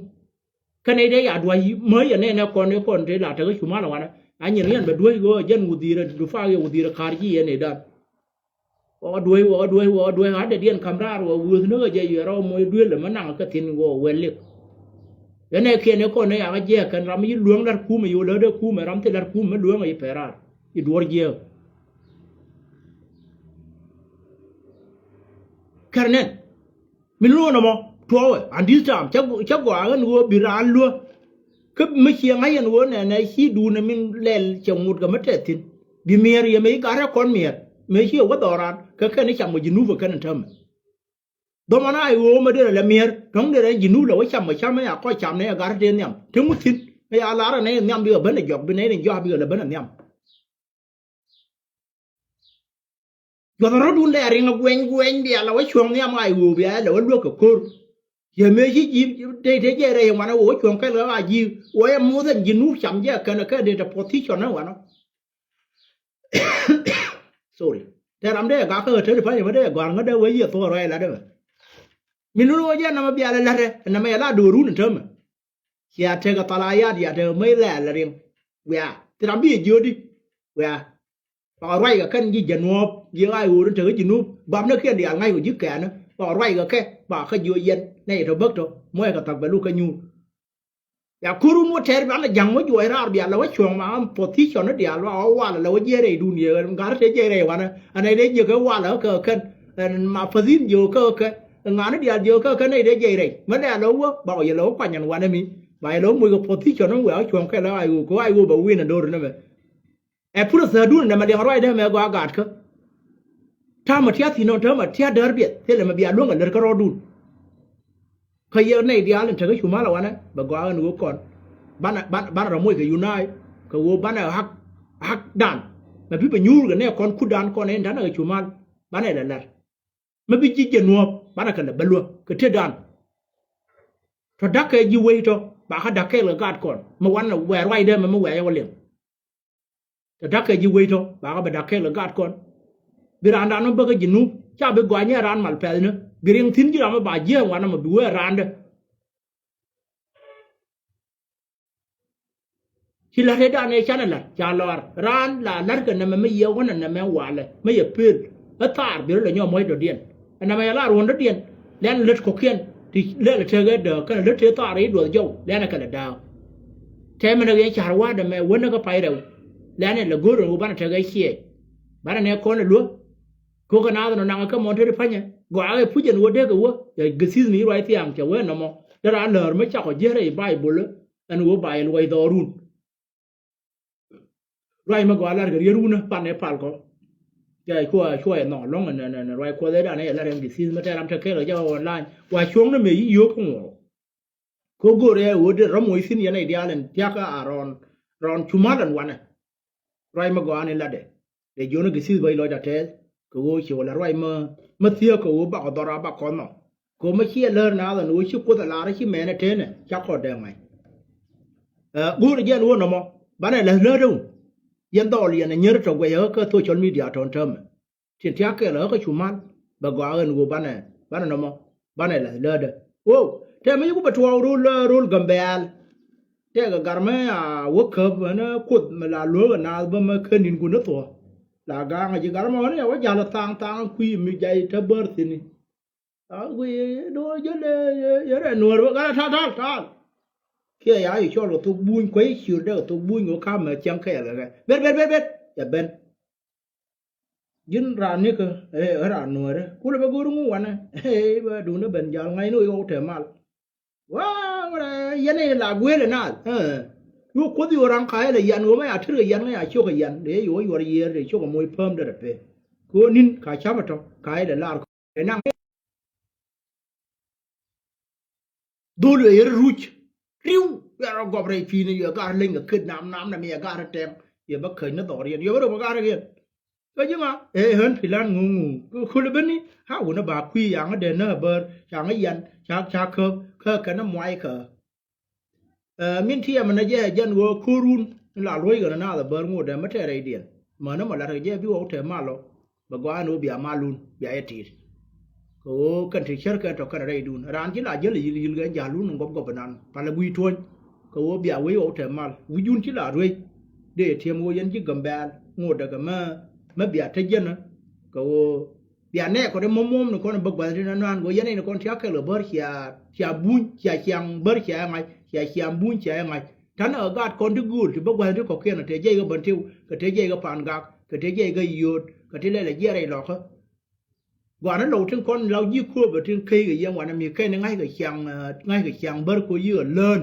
Kɛnɛ i̱ dee ya duäc mäc yɛ nɛnɛ kɔn i̱ kɔn tëë la tekä cumal wanɛ a nyin yɛn bɛ duäc ɣöö jɛn wudhiirɛ dufaak yɛ wudhiirɛ ka̱r ji̱ yɛn i̱ dan. Wä duäc wä duäc wä duäc ɣa̱t dee diɛn ka̱m raar wä wöth ni ɣä jɛ yuɛ rɔw moc duël ɛmɛ naŋ kä thi̱n wä wɛl lik. Yɛn ɛ kiɛn ɛ kɔn ɛ yakä jiɛɛk kɛn ram i̱ luäŋ la̱r kumɛ yo̱o̱ lätdɛ kumɛ ram thil la̱r kumɛ luäŋ ɛ i̱ pɛr raar i̱ duɔ̱ɔ̱r jiɛɛk. Kɛr nɛn min luɔ̱n ɛmɔ tuɔɔwɛ and this time cä gɔaa ɣän ɣöö bi raan luäk. Kä mi ciɛ ŋa̱c yɛn ɣöö nɛnɛ ci duundɛ min lɛl cɛ ŋut kɛ mi tɛth thi̱n bi miɛɛr yɛ mëë ci gat rɛ kɔn miɛɛr mëë ci ɛ wä dhɔran kɛ kɛn i̱ cam kɛ ji̱ nup ɛ kɛn in täämɛ. Dhɔmɔn a i̱ ɣöö mɛ derɛ lɛ miɛɛr dɔ̱ŋ derɛ ji̱ nup lɛ wä cam kɛ cam ɛ ya kɔc cam nɛ ɛ gat rɛ tëë nhiam te ŋut thi̱n ɛ ya lar ɛ nɛy in nhiam bikɛ ben ɛ jɔak bi nɛy in jɔak bikɛ lɛ ben ɛ nhiam. Juɔth rɔ̱dun lɛ riŋ guɛny guɛny bia la wä cuɔ̱ŋ nhiam a i̱ ɣöö bia la wä luäk kɛ ko̱r. Yɛ mëë ci ji̱ tëë tëë jɛ rɛy wanɛ wä wä cuɔ̱ŋ kɛl ɣä a ji̱ wä yɛ muth ɛn ji̱ nup cam jɛ kɛn kɛ dee tɛ position ɛ wanɔ. Sorry. Tɛ ram dee gak kä ɣä te di pa̱ny mɛ dee gɔ̱a̱r ŋä dee wä yiëë thuɔ̱k rɔy lat ɛmɛ. Min nun wä jɛ namɛ bia la la̱tɛ namɛ yɛ la do̱run in täämɛ. Cia tekɛ thal a ya̱t ya̱t tekɛ mäc lɛɛl riŋ. Wiaa thi ram bi yɛ jiötdi. Wiaa. Bakɔ ruac kɛ kɛn ji̱ jɛ nuɔ̱ɔ̱p ji̱ ɣaac ɣööri tekɛ ji̱ nup bapnäkiɛn diaal ŋa̱ckɔ ji̱ kɛɛni bakɔ ruac kɛ kɛ bakɔ kä jiö yɛn nɛy tɔ bäk tɔ muɔckɛ thak bɛ luk kä nyuur. Ya kurun wä tɛr bia la ja̱ŋ wä juɔc raar bia la wä cuɔ̱ŋ ma am position ni diaal ba wä wal la wä jiɛɛr rɛy dun yɛ ŋa̱r te jiɛɛr rɛy wanɛ. Ɛn ɛ dee jiɛ kɛ wal kä kɛn ɛn ma position jiɛ kä kɛn ŋa̱r ni diaal jiɛ kä kɛn ɛ dee jiɛɛr rɛy mɛ lɛ la wä ba wä yɛ la wä kuany ɛn wanɛ mi ba yɛ la wä muc kɛ position ni wɛ wä cuɔ̱ŋ kɛ la ay wä kɛ ay wä ba win ɛ do̱r ni mɛ. Ɛ put ɛ thäär dun ɛ nɛmɛ liɛŋ ruacdä mɛ gɔaa gaatkä. Ta̱a̱mɛ tiath thi̱n ɔ ta̱a̱mɛ tiath däär biɛth thilɛ mɛ bia luäŋ ɛ lär kä rɔɔdun. Kä yɛ nɛy diaal in tekɛ cu mal a wanɛ bɛ gɔaa ɣän ɣöö kɔn banɛ banɛ rɔ moc kɛ unite kɛ ɣöö banɛ hak hakdan mɛ bi bɛ nyuur kɛ nɛ kɔn kutdan kɔn in ta̱nɛ kɛ cu mal banɛ lɛ lɛr. Mɛ bi ji̱ jɛ nuɔ̱ɔ̱p banɛ kɛ lɛ bä luäk kɛ tetdan. Tɔ da̱k kɛ ji̱ wec tɔ bakä da̱k kɛɛl kɛ gaat kɔn mɛ wanɛ wɛɛr ruacdɛ mɛ mɛ wɛɛr yɛ wä liŋ. Tɔ da̱k kɛ ji̱ wec tɔ bakä bɛ da̱k kɛɛl kɛ gaat kɔn. Bi raandan mɛ bäkä ji̱ nup ca bi gɔany ɛ raan mal pɛthni bi riŋ thi̱n ji̱ ram mɛ ba jiääk wanɛ mɛ bi wee raandɛ. Ci la̱t ëëdan ëë canɛ la̱t ca lɔaar raan la la̱t kɛ nɛmɛ mi yɛ wänɛ nɛmɛ walɛ mi yɛ pëël. Ɛ thaar bi rɔ lɛ nyɔk muɔ̱c dɔ̱diɛn. Ɛ nɛmɛ yɛ la ruɔ̱n dɔ̱diɛn lɛn lät kɔ̱kiɛn ti lɛl ɛ tek ɛ dääk kɛnɛ lät tëë thaar i̱ duɔth jɔw lɛn ɛ kɛ lɛ dääk. Tɛmɛ nɛ ɣɛn ca̱r wa̱a̱dɛ mɛ wänɛ kɛ pay rɛw lɛn ɛ lɛ go̱r ɛ wä banɛ tek ɛ ciɛɛc. Banɛ nɛ kɔn ɛ luäk. Kok kɛ naath nɔ naŋ kä mɔn te ti pa̱nyɛ gɔaa kɛ puc ɛn wä dee kɛ wä. Cɛ gɛ thi̱th mi ruac thiaŋ cɛ wee nɔmɔ dee raa läär mi cakɔ jiɛt rɛy Baibol. Ɛn wä ba yɛ luɔc dhɔɔrun. Ruac mi gɔaa lar kɛ riet wunä pan ɛ pal kɔ. Cɛ cuɔ cuɔ yɛ nhɔk lɔ̱ŋ ɛn ɛn ruac kuɔth ɛ dan ɛ lar ɛn gɛ thi̱th mi tɛr ram te kɛl kɛ jɛ online wa cuɔ̱ŋ ni mëë yi yio̱o̱k kä ŋuɔ̱ɔ̱k. Kä go̱o̱rɛ ɣöö dee rɔ̱ moc thi̱n yɛn nɛy diaal ɛn thia̱kä a rɔɔn rɔɔn cu ma̱l ɛn wanɛ. Ruac mi gɔaa ni latdɛ dee jiɔ̱n ɛ gɛ thi̱th bä ilɔc a tɛɛth kɛ ɣöö ci wä la ruac mi mi thiäk kɛ ɣöö bakɔ dhɔr a bakɔ nhɔk. Kɛ ɣöö mi ciɛ lär naath ɛn ɣöö ci kuoth ɛ lar ci mɛn ɛ tënɛ ca kɔt dee ŋa̱c. Ɛ go̱o̱rɛ jɛn ɣöö nɔmɔ banɛ läth lätdä wun. Yɛn dhɔl yɛn ɛ nyär tɔ guɛc ɛ ɣä kä social media tɔ̱n täämɛ. Tin tia̱k kɛl ɣä kä cu mal bɛ gɔaa ɣän ɣöö banɛ banɛ nɔmɔ banɛ la̱th läätdä. Wow tɛmɛ yiku bɛ tuɔɔk rol rol Gambɛl. Tɛkɛ gar mɛ a wä käp ɣän kuoth mɛ la luäk ɛ naath bä mɛ kä ni̱n kun ni thuɔ̱k. La ga̱a̱ŋ a ji̱ gar mɛ ɣän ya wä ja̱l thaŋ thaŋ kui̱ mi jac tä bär thi̱ni. A guiy do̱ jäl yɛ rɛ nuäär bä gar a ta̱l ta̱l ta̱l. Kiɛ ya yi cɔl kɛ thok buny kuec ciötdɛ kɛ thok buny kɛ ka̱mɛ cäŋ kɛɛl kɛ kɛ ber ber ber ber. Cɛ ben. Ji̱n raan nikä ɛ raan nuäärä kulɛ bɛ go̱o̱r ŋu wanɛ. Ɛ bɛ duundä ben jal ŋa̱cni ɣöö yɔw tɛ mal. Wa ŋuɔrɛ yɛn ɛ la gueelɛ naath. Ɛ yuk kuoth yuk raŋ ka̱a̱cä lɛ yan ɣöö mɛ ya tër kɛ yan ŋäc a ciök kɛ yan dee yuk yuɔr yiëër dee ciök kɛ moc pääm derɛ pee. Kɛ ɣöö ni̱n ka ca̱pɛ tɔ̱ ka̱a̱cä lɛ lar kɔ. Ɛ naŋ dhol yɛ yɛr ruc riw yɛr a gɔp rɛy pi̱i̱ni yɛ gar leny kɛ ket nam nam na mi yɛ gar tɛŋ. Yɛ bä käc ni dhɔriɛn yɛ bä rop kɛ gar riɛn. Kä ji̱ ŋa ɛ ɣän pi̱lan ŋuŋu kul beni. Ha wun a ba kui̱ yaŋä dee nä bär caŋä yan ca ca käp kä kɛn a muay kä. Ɛ min ti ɛmɛ nɛ jɛ ɛ jɛn ɣöö ko̱run in la luɔ̱c ɣän ɛ naath ɛ bär ŋot ɛ mi tɛɛr rɛydiɛn. Mäni mɔ la̱t kɛ jɛ bi ɣɔw tɛm mal ɔ bɛ gɔaa ɛn ɣöö bia malun bia yɛ ti̱i̱t. Kɛ ɣöö kɛn ti cär kɛn tɔ̱ kɛn rɛydun raan ji̱ la jäl ɛ yil yil kɛn ja̱lun in gɔp gɔp inan palɛ gui̱i̱ tuɔ̱ny. Kɛ ɣöö bia wec ɣɔw tɛm mal wi̱cdun ci la ruec. Dee yɛ tiɛm ɣöö yɛn ji̱ Gambɛl ŋot ɛ kɛ mä mä bia te jɛn ɛ kɛ ɣöö Bia nɛɛk kɔn i̱ muɔ̱muɔ̱m ni kɔn i̱ bä gua̱th ti nɔ̱a̱n kɛ yɛn in kɔn tia kɛl kɛ bär cia cia buny cia ciaŋ bär cia iŋac cia ciaŋ buny cia iŋac. Ta̱nɛ kɛ gaat kɔn ti gööl ti bä gua̱th ti kɔ̱kiɛn kɛ te jiɛc kɛ bän tiw kɛ te jiɛc kɛ pa̱a̱n gak kɛ te jiɛc kɛ yio̱o̱t kɛ ti lɛl ɛ jiɛɛr rɛy lɔkä. Gua̱a̱n ni lɔw tin kɔn law ji̱ kööbä tin key kɛ yɛn wanɛ mi kɛn iŋac kɛ ciaŋ ŋac kɛ ciaŋ bär kɛ yiëë kɛ lään.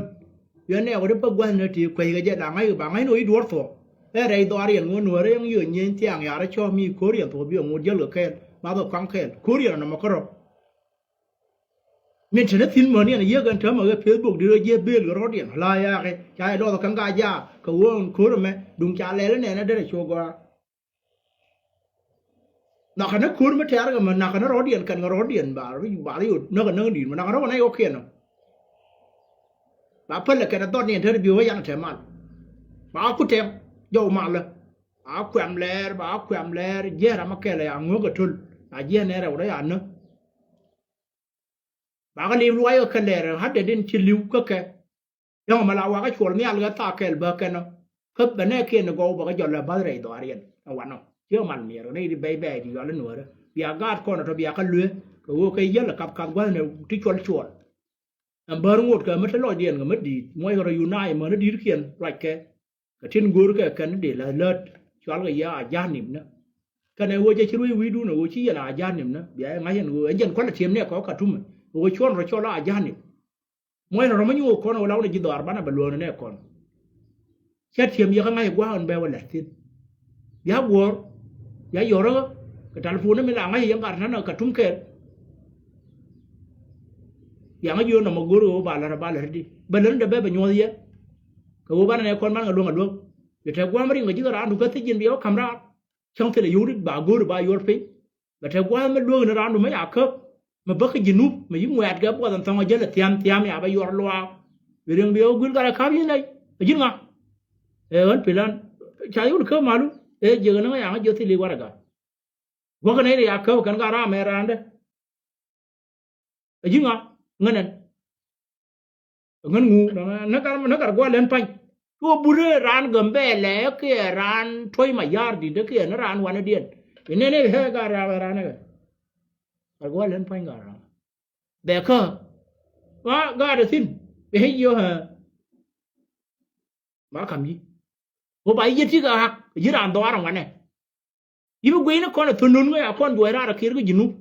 Yɛn nɛɛk kɔn i̱ bä gua̱th ni ti kueckɛ jɛ la ŋac kɛ ba ŋa̱c ni ɣöö i̱ duɔ̱ɔ̱r thuɔ̱k. Ɛ rɛy dhɔaar yɛn ŋuɔ̱n nuäärä yɛn yiëë nyieeny thiaŋ ya̱r ɛ cɔ̱ɔ̱k mi ko̱r yɛn thuɔ̱k bi ɛ ŋot jäl kɛ kɛɛl ma dhɔk ka̱ŋ kɛɛl ko̱r yɛn ɛ nɔmɔ kärɔ̱. Min te ni thi̱n mäni yɛn yiëë kɛn täämɛ ɣöö Facebook di rɔ jiɛ bel kɛ rɔ̱t yɛn la ya̱a̱kɛ ca yɛ lɔth ɛ ka̱ŋ ka jaak kɛ ɣöö ɛn ko̱r ɛmɛ duŋ ca lɛl inɛn ɛ derɛ cuɔ gɔaa. Nakä ni ko̱r mi tɛ̈r kɛ mɛ nakä ni rɔ̱diɛn kɛn kɛ rɔ̱diɛn ba ri ba ri yot näk kɛ näk di̱i̱t mɛ nakä ni wä nɛy wä kiɛn ɔ. Ba päl kɛ kɛn ɛ dhɔt ni ɛn te ri bi wä yan tɛ mal. Ba ku tɛm jɔw malä. Ba kuɛm lɛɛr ba kuɛm lɛɛr jiɛn ram mi kɛl ɛ ya ŋuäk kɛ töl. A jiɛn nɛ rɛw rɛ ya näk. Bakɛ li̱w luac kɛ kɛ lɛr ɛ ha̱t dee din ci li̱w kä kɛ. Yɔ̱ŋ mɛ la wakä cuɔl nhial kɛ thaak kɛl bä kɛn ɔ. Kä bɛ nɛɛkiɛn ni gɔw bɛ kɛ jɔl ɛ ba̱th rɛy dhɔaariɛn ɛ wanɔ. Ciɛ mal miɛr kɛ nɛy di bɛy bɛy di yual i̱ nuäärä bia gaat kɔn ɛ tɔ bia kä luee kɛ ɣöö kɛ yiäl ɛ kath kath gua̱thni ti cuɔl cuɔl. Ɛn bär ŋot kɛ mi te lɔcdiɛn kɛ mi di̱i̱t muɔckɛ rɔ unite mäni di̱i̱tkiɛn ruackɛ. Kɛ tin go̱o̱rkɛ kɛn dee la lät cualkɛ yɛ a ja̱a̱nimnä. Kɛnɛ ɣöö jɛ ci ruec wi̱i̱dun ɛ ɣöö ci yɛn a ja̱a̱nimnä bia ɛ ŋa̱c ɛn ɣöö ɛ jɛn kualɛ tiɛm nɛ kɔk Katum ɛ ɣöö cuɔn rɔ cɔl a ja̱a̱nim. Muɔcnɛ rɔ mi nyuɔk kɔn ɛ ɣöö la wun ɛ ji̱ dhɔaar banɛ bɛ luɔ̱ɔ̱nɛ nɛ kɔn. Cä tiɛm yɛ kä ŋa̱c ɛ gua̱a̱k ɛn bɛ wä la̱t thi̱n. Bia guɔ̱ɔ̱r bia yɔ̱rä kɛ talipon ni mi la ŋa̱c ɛ yɛn gat nän ɛ Katum kɛɛl. Yaŋä jiön nɔmɔ go̱o̱r ɣöö ba la̱t ɛ ba la̱t di bɛ lät ni dee bɛ bɛ nyuɔ̱th yɛ. Kɛ ɣöö banɛ nɛ kɔn ban kɛ luäŋ ɛ luäk. Bɛ te gua̱a̱k mi riŋ kɛ ji̱ kɛ raandu kä thiec ji̱n bia wä ka̱m raar. Cäŋ thilɛ yio̱w dit ba go̱o̱ri ba yuɔr piny. Bɛ te gua̱a̱th mi luäk ni raandu mi ya käp. Mi bäk kä Jinub mi yi ŋuɛ̈t kɛ buɔth ɛn thɔŋ a jäl ɛ thiam thiam ya bɛ yuɔr luaak. Bi riŋ bi ɛ wä guil gat ɛ ka̱p yi̱n nɛy. Ɛ ji̱n ŋa? Ɛ ɣän pi̱l ɣän ca yun käp malu. Ɛ jiäk ni ŋa yaŋä jiɔth thil i̱ warɛga. Guäk kɛ nɛy ri ya käp kɛn gat raam ɛ raandɛ. Ɛ ji̱ ŋa ŋänɛn. Ŋän ŋu nä kar nä kar gua̱l lɛn pa̱ny. Cuɔ burɛ raan Gambɛlɛ kiɛ raan Tuɔ̱c Mayar di̱t kiɛ ni raan wanɛ diɛn. Inɛnɛ hɛ gar raan raan kɛ kar gua̱l lɛn pa̱ny gar raan. Bɛ kä ma gar thi̱n bɛ hɛ jiɔ hɛ. Ma kam yi wä ba yi jɛ ti kɛ hak ji̱ raan dhɔaar ŋuanɛ. Yi bi guiy ni kɔn a thunun ŋäc a kɔn juɔc raar a kir kä Jinub.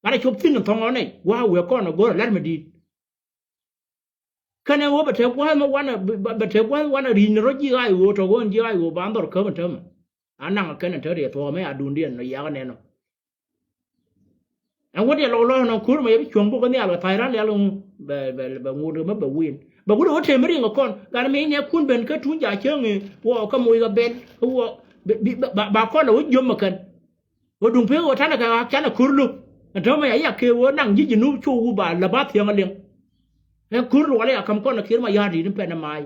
Gat a cop thi̱n in thɔŋ ɔ nɛy gua̱a̱k wëë kɔn a go̱r a la̱t mi di̱i̱t. Kɛnɛ ɣöö bɛ te gua̱a̱th mi wanɛ bɛ te gua̱a̱th wanɛ ri̱c ni rɔ ji̱ ɣaac ɣöö tɔ ɣöö ji̱ ɣaac ɣöö ba dhɔr käp in täämɛ. A naŋ a kɛn in te riɛ thuɔ̱ɔ̱mɛ a duundiɛn nɔ yiakä nɛn ɔ. Ɛn wä diɛ lɔk lɔc nɔ ko̱r mɛ yɛ bi cuɔ̱ŋ bok kä nhial kɛ tha̱a̱c ran lial kɛ ŋu bɛ bɛ bɛ ŋot kɛ mi bɛ win bɛ wut ɛ wä tëë mi riŋ kɛ kɔn gat mi nɛ kun ben kä tuny ca cäŋ i̱ wä kä moc kɛ bɛl kä wä bi ba kɔn ɛ wä jiöm ɛ kɛn. Wä duŋ pek wä tanɛ kɛ ɣak canɛ ko̱r lo̱k ɛn täämɛ ya yak kɛ wä naŋ ji̱ Jinub cok wä ba lɛ ba thiäŋ ɛ liŋ. Ɛ ko̱r luɔl ɛ ya käm kɔn ɛ Kiir Mayar di̱t in pɛn ɛ mac.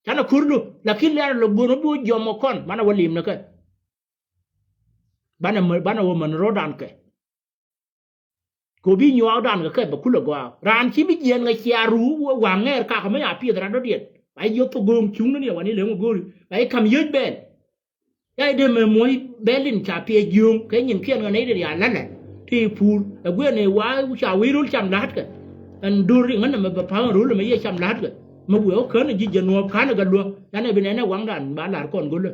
Canɛ ko̱r lo̱k lakin liar lo̱k go̱o̱r wä bi wä jiɔm ɛ kɔn manɛ wä lim ni kɛ. Banɛ banɛ wä män ro̱dan kɛ. Kɛ wä bi nyuaakdan kɛ kɛ bɛ kulɛ gɔaa raan ci bi jiɛɛn kɛ cia ruu waŋ ŋɛɛr kakä mi a pieth rat dɔ̱diɛn ba jiɔth thok go̱o̱ŋ cuŋni ni ɛ wani leŋ ɛ go̱o̱ri ba ji̱ ka̱m yieec bɛɛl. Ca i̱ dee mɛ muɔ̱c bɛl in ca piɛc jiööŋ kɛ nyinkiɛn ɣän nɛy dee rial la̱lɛ ti puur ɛ guiɛn i̱ wa ca wi̱i̱ röl cam la̱tkɛ. Ɛn do̱r riŋ ɣän ɛmɛ bɛ pa̱a̱k ɛn röl ɛmɛ yɛ cam la̱tkɛ mɛ wëë ɣä kän ɛ ji̱ jɛ nuɔɔp ka̱n ɛ gat luäk. Yan ɛ bi nɛn ɛ waŋdan ba la̱r kɔn go̱lä.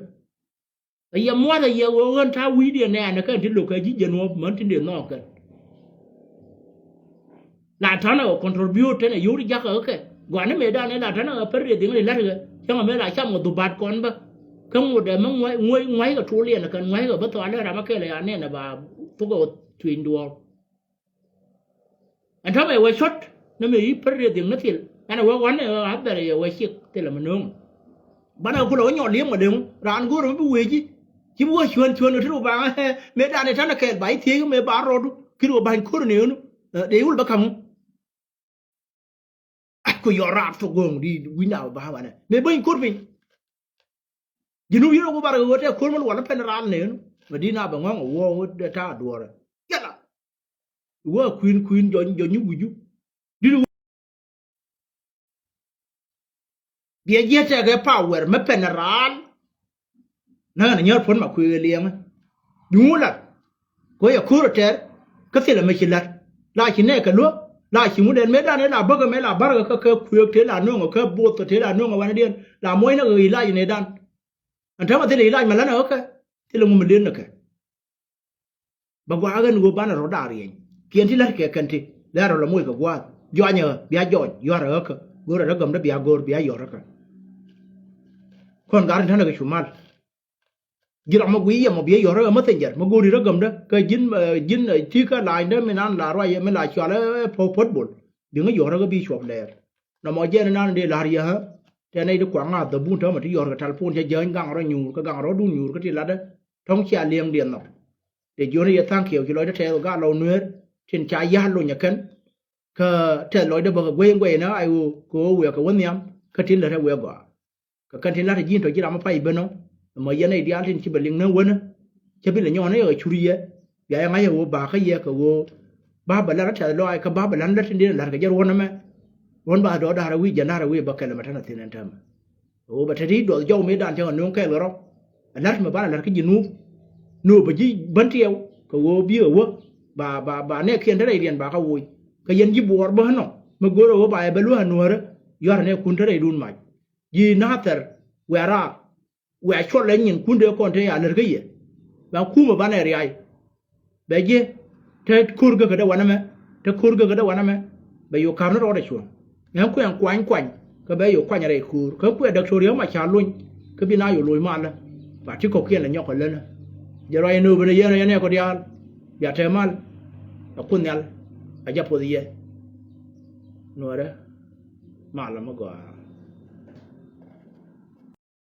Ɛ yɛ muath ɛ yɛ ɣöö ɣän ta̱a̱ wi̱i̱diɛn nɛɛnɛ kɛn ti lo̱k kɛ ji̱ jɛ nuɔɔp män tin dee nhɔɔk kɛn. La ta̱nɛ ɣä contribute tɛn ɛ yio̱w ti jakä ɣä kɛ gua̱ni mëëdan ɛ la ta̱nɛ ɣä pär rieth dhiŋ ri la̱t ɣä cäŋ ɛ mëë la cam ɣä dhubat kɔn bä. Kä ŋot ɛ mi ŋua̱c ŋua̱c ŋua̱c kɛ tuul yɛn ɛ kɛn ŋua̱c ɣä bä thɔal ɛ ram ɛ kɛl ɛ ya nɛn ɛ ba thok ɛ ɣä tui̱ny duɔɔr. Ɛn tɔ̱mɛ wä cɔt ni mi i̱ pär rieth dhiŋ ni thil ɛn ɛ wä ɣɔn ɛ ɣä bɛr ɛ wä cik thil ɛ mi no̱o̱ŋ. Banɛ kulɛ wä nyɔl li̱em ɛ leŋ raan go̱o̱r mi bi wee ji̱. Ci bi wä cuän cuän kɛ ti ru baŋ ɛ mëë dan ɛ ta̱nɛ kɛɛl ba i̱ thiec mëë ba rɔɔdu ki ru ba̱ny ko̱r ni ɣänu. Dee wul bä ka̱ŋ. Ku yɔr raar thok go̱o̱ŋ di wi̱na ba banɛ mëë bäny ko̱r piny. Ji̱n wä yio̱w ku bar kɛ ɣöö tɛ ko̱r mi luɔl pɛn raar ni ɣänu. Mɛ di na bɛ ŋɔ̱ŋ ɛ wä ɣöö dee ta̱a̱ duɔ̱ɔ̱rɛ. Yala. Wä kui̱n kui̱n jɔny jɔny wi̱cu. Di̱t wä biɛ jiɛ tɛkɛ power mi pɛn raal. Näk ɛn nyär puɔ̱n ma kuëë liɛŋä. Bi ŋu lat kɛ yɛ ko̱r tɛr. Kä thilɛ mi ci lat la ci nɛɛkɛ luäk la ci ŋu dɛn mëë dan ila bäkɛ mëë la barkɛ kä kɛ kuëëk tëë la no̱o̱ŋɛ kä both tëë la no̱o̱ŋɛ wanɛ diɛn la muɔ̱cnɛ kɛ ilac nɛ dan. Ɛn täämɛ thilɛ ilac mɛ länɛ ɣä kɛ thilɛ ŋu mi lënnɛ kɛ. Bɛ gua̱a̱k ɛn ɣöö banɛ rɔ̱ da̱a̱ riɛny kiɛn ti la̱t kɛ kɛn ti lɛr rɔ lɔ moc kɛ gua̱a̱th. Jɔanyɛ ɣä bia jɔɔny yua̱rɛ ɣäkä go̱rɛ rä gämdä bia go̱o̱r bia yɔ̱r räkä. Kɔn gar in tänä kɛ cu mal. Ji̱ rɔmɔ guiy yɛmɔ bia yɔ̱r räkä messenger mi go̱o̱ri rä gämdä kä ji̱n ji̱n ti kä lacdä mi nan la ruacɛ mi la cual ɛ puɔ̱t bol. Biŋä yɔ̱r räkä bi cuɔp lɛɛr. Nɔmɔ jɛn inan dee la̱r yɛ ɣä. Tɛn nɛy ti kuaŋ a dhäbun täämɛ ti yɔ̱r kɛ talpon cä jäny gaŋ rɔ nyuur kä gaŋ rɔ̱dun nyuur kä ti latdä. Tɔ̱ŋ cia liɛŋ diɛn nhɔk. Dee jiɔni yɛ tha̱a̱ŋ kiɛw ci lɔcdä tɛth ɣöö gat lɔw nueer tin ca ya̱l lony ɛ kɛn. Kä tɛth lɔcdä bä kɛ guey in guey inä ay ɣöö kɛ ɣöö wiɛɛkɛ wä nhiam kä tin lät ɛ wiɛɛk gɔaa. Kɛ kɛn tin la̱t ji̱n tɔ ji̱ ram mi pay ben ɔ. Ɛmɔ yɛn nɛy diaal tin ci bɛ liŋ ni wänä. Cä bi lɛ nyɔɔn ni yɛ kɛ cur yɛ bia yɛ ŋa̱c ɛ ɣöö ba kä yɛ kɛ ɣöö ba bɛ la̱t ɛ tɛth lɔaac kä ba bɛ la̱t ni lät tin diɛn la̱t kɛ jɛ ruɔ̱n ɛmɛ. Ruɔ̱n ba dɔɔk da̱r ɛ wi̱i̱ jɛn da̱r ɛ wi̱i̱ bä kɛl ɛmɛ tɛn ɛ thi̱n ɛn täämɛ. Ɣöö bɛ te ti duɔth jɔw mëëdan cäŋ ɛ nööŋ kɛɛl kɛ rɔ. Ɛ la̱t mɛ banɛ la̱t kä ji̱ nuup. Nuup bɛ ji̱ bän tiɛw kɛ ɣöö bi ɛ wä. ba ba ba nɛ kiɛn te rɛy riɛn ba kä woc. Kä yɛn ji̱ buɔɔr bä nɔ mi go̱o̱r ɛ wä ba ɛ bɛ luäk ɛ nuäärä. Yuarɛ nɛ kun te rɛy dun mac ji̱ nathɛr. Wɛ̈ra wɛ̈ cuɔl ɛ nyin kun dee kɔn te ya lär kä yɛ. Ba kumä banɛ riay. Bɛ ji̱ te ko̱r gäkä dee wanɛ mɛ, te ko̱r gäkä dee wanɛ mɛ. Bɛ yo̱ ka̱m ni rɔɔdɛ cuɔ̱ŋ. Ɛn kuɛn kuany kuany kä bɛ yo̱ kuany rɛy ko̱r kä kuɛ Doctor Riek Machar lony. Kä bi na yo̱ lo̱c malä ba ti kɔ̱kiɛn lɛ nyɔk kɛ länä. Jɛ ruac ɛn ɣöö ben ɛ yɛn ɛ yɛn ɛ kɔ diaal. Bia te mal. Ɛ kun nhial a jɛ poth yɛ. Nuɔrɛ malä mi gɔaa.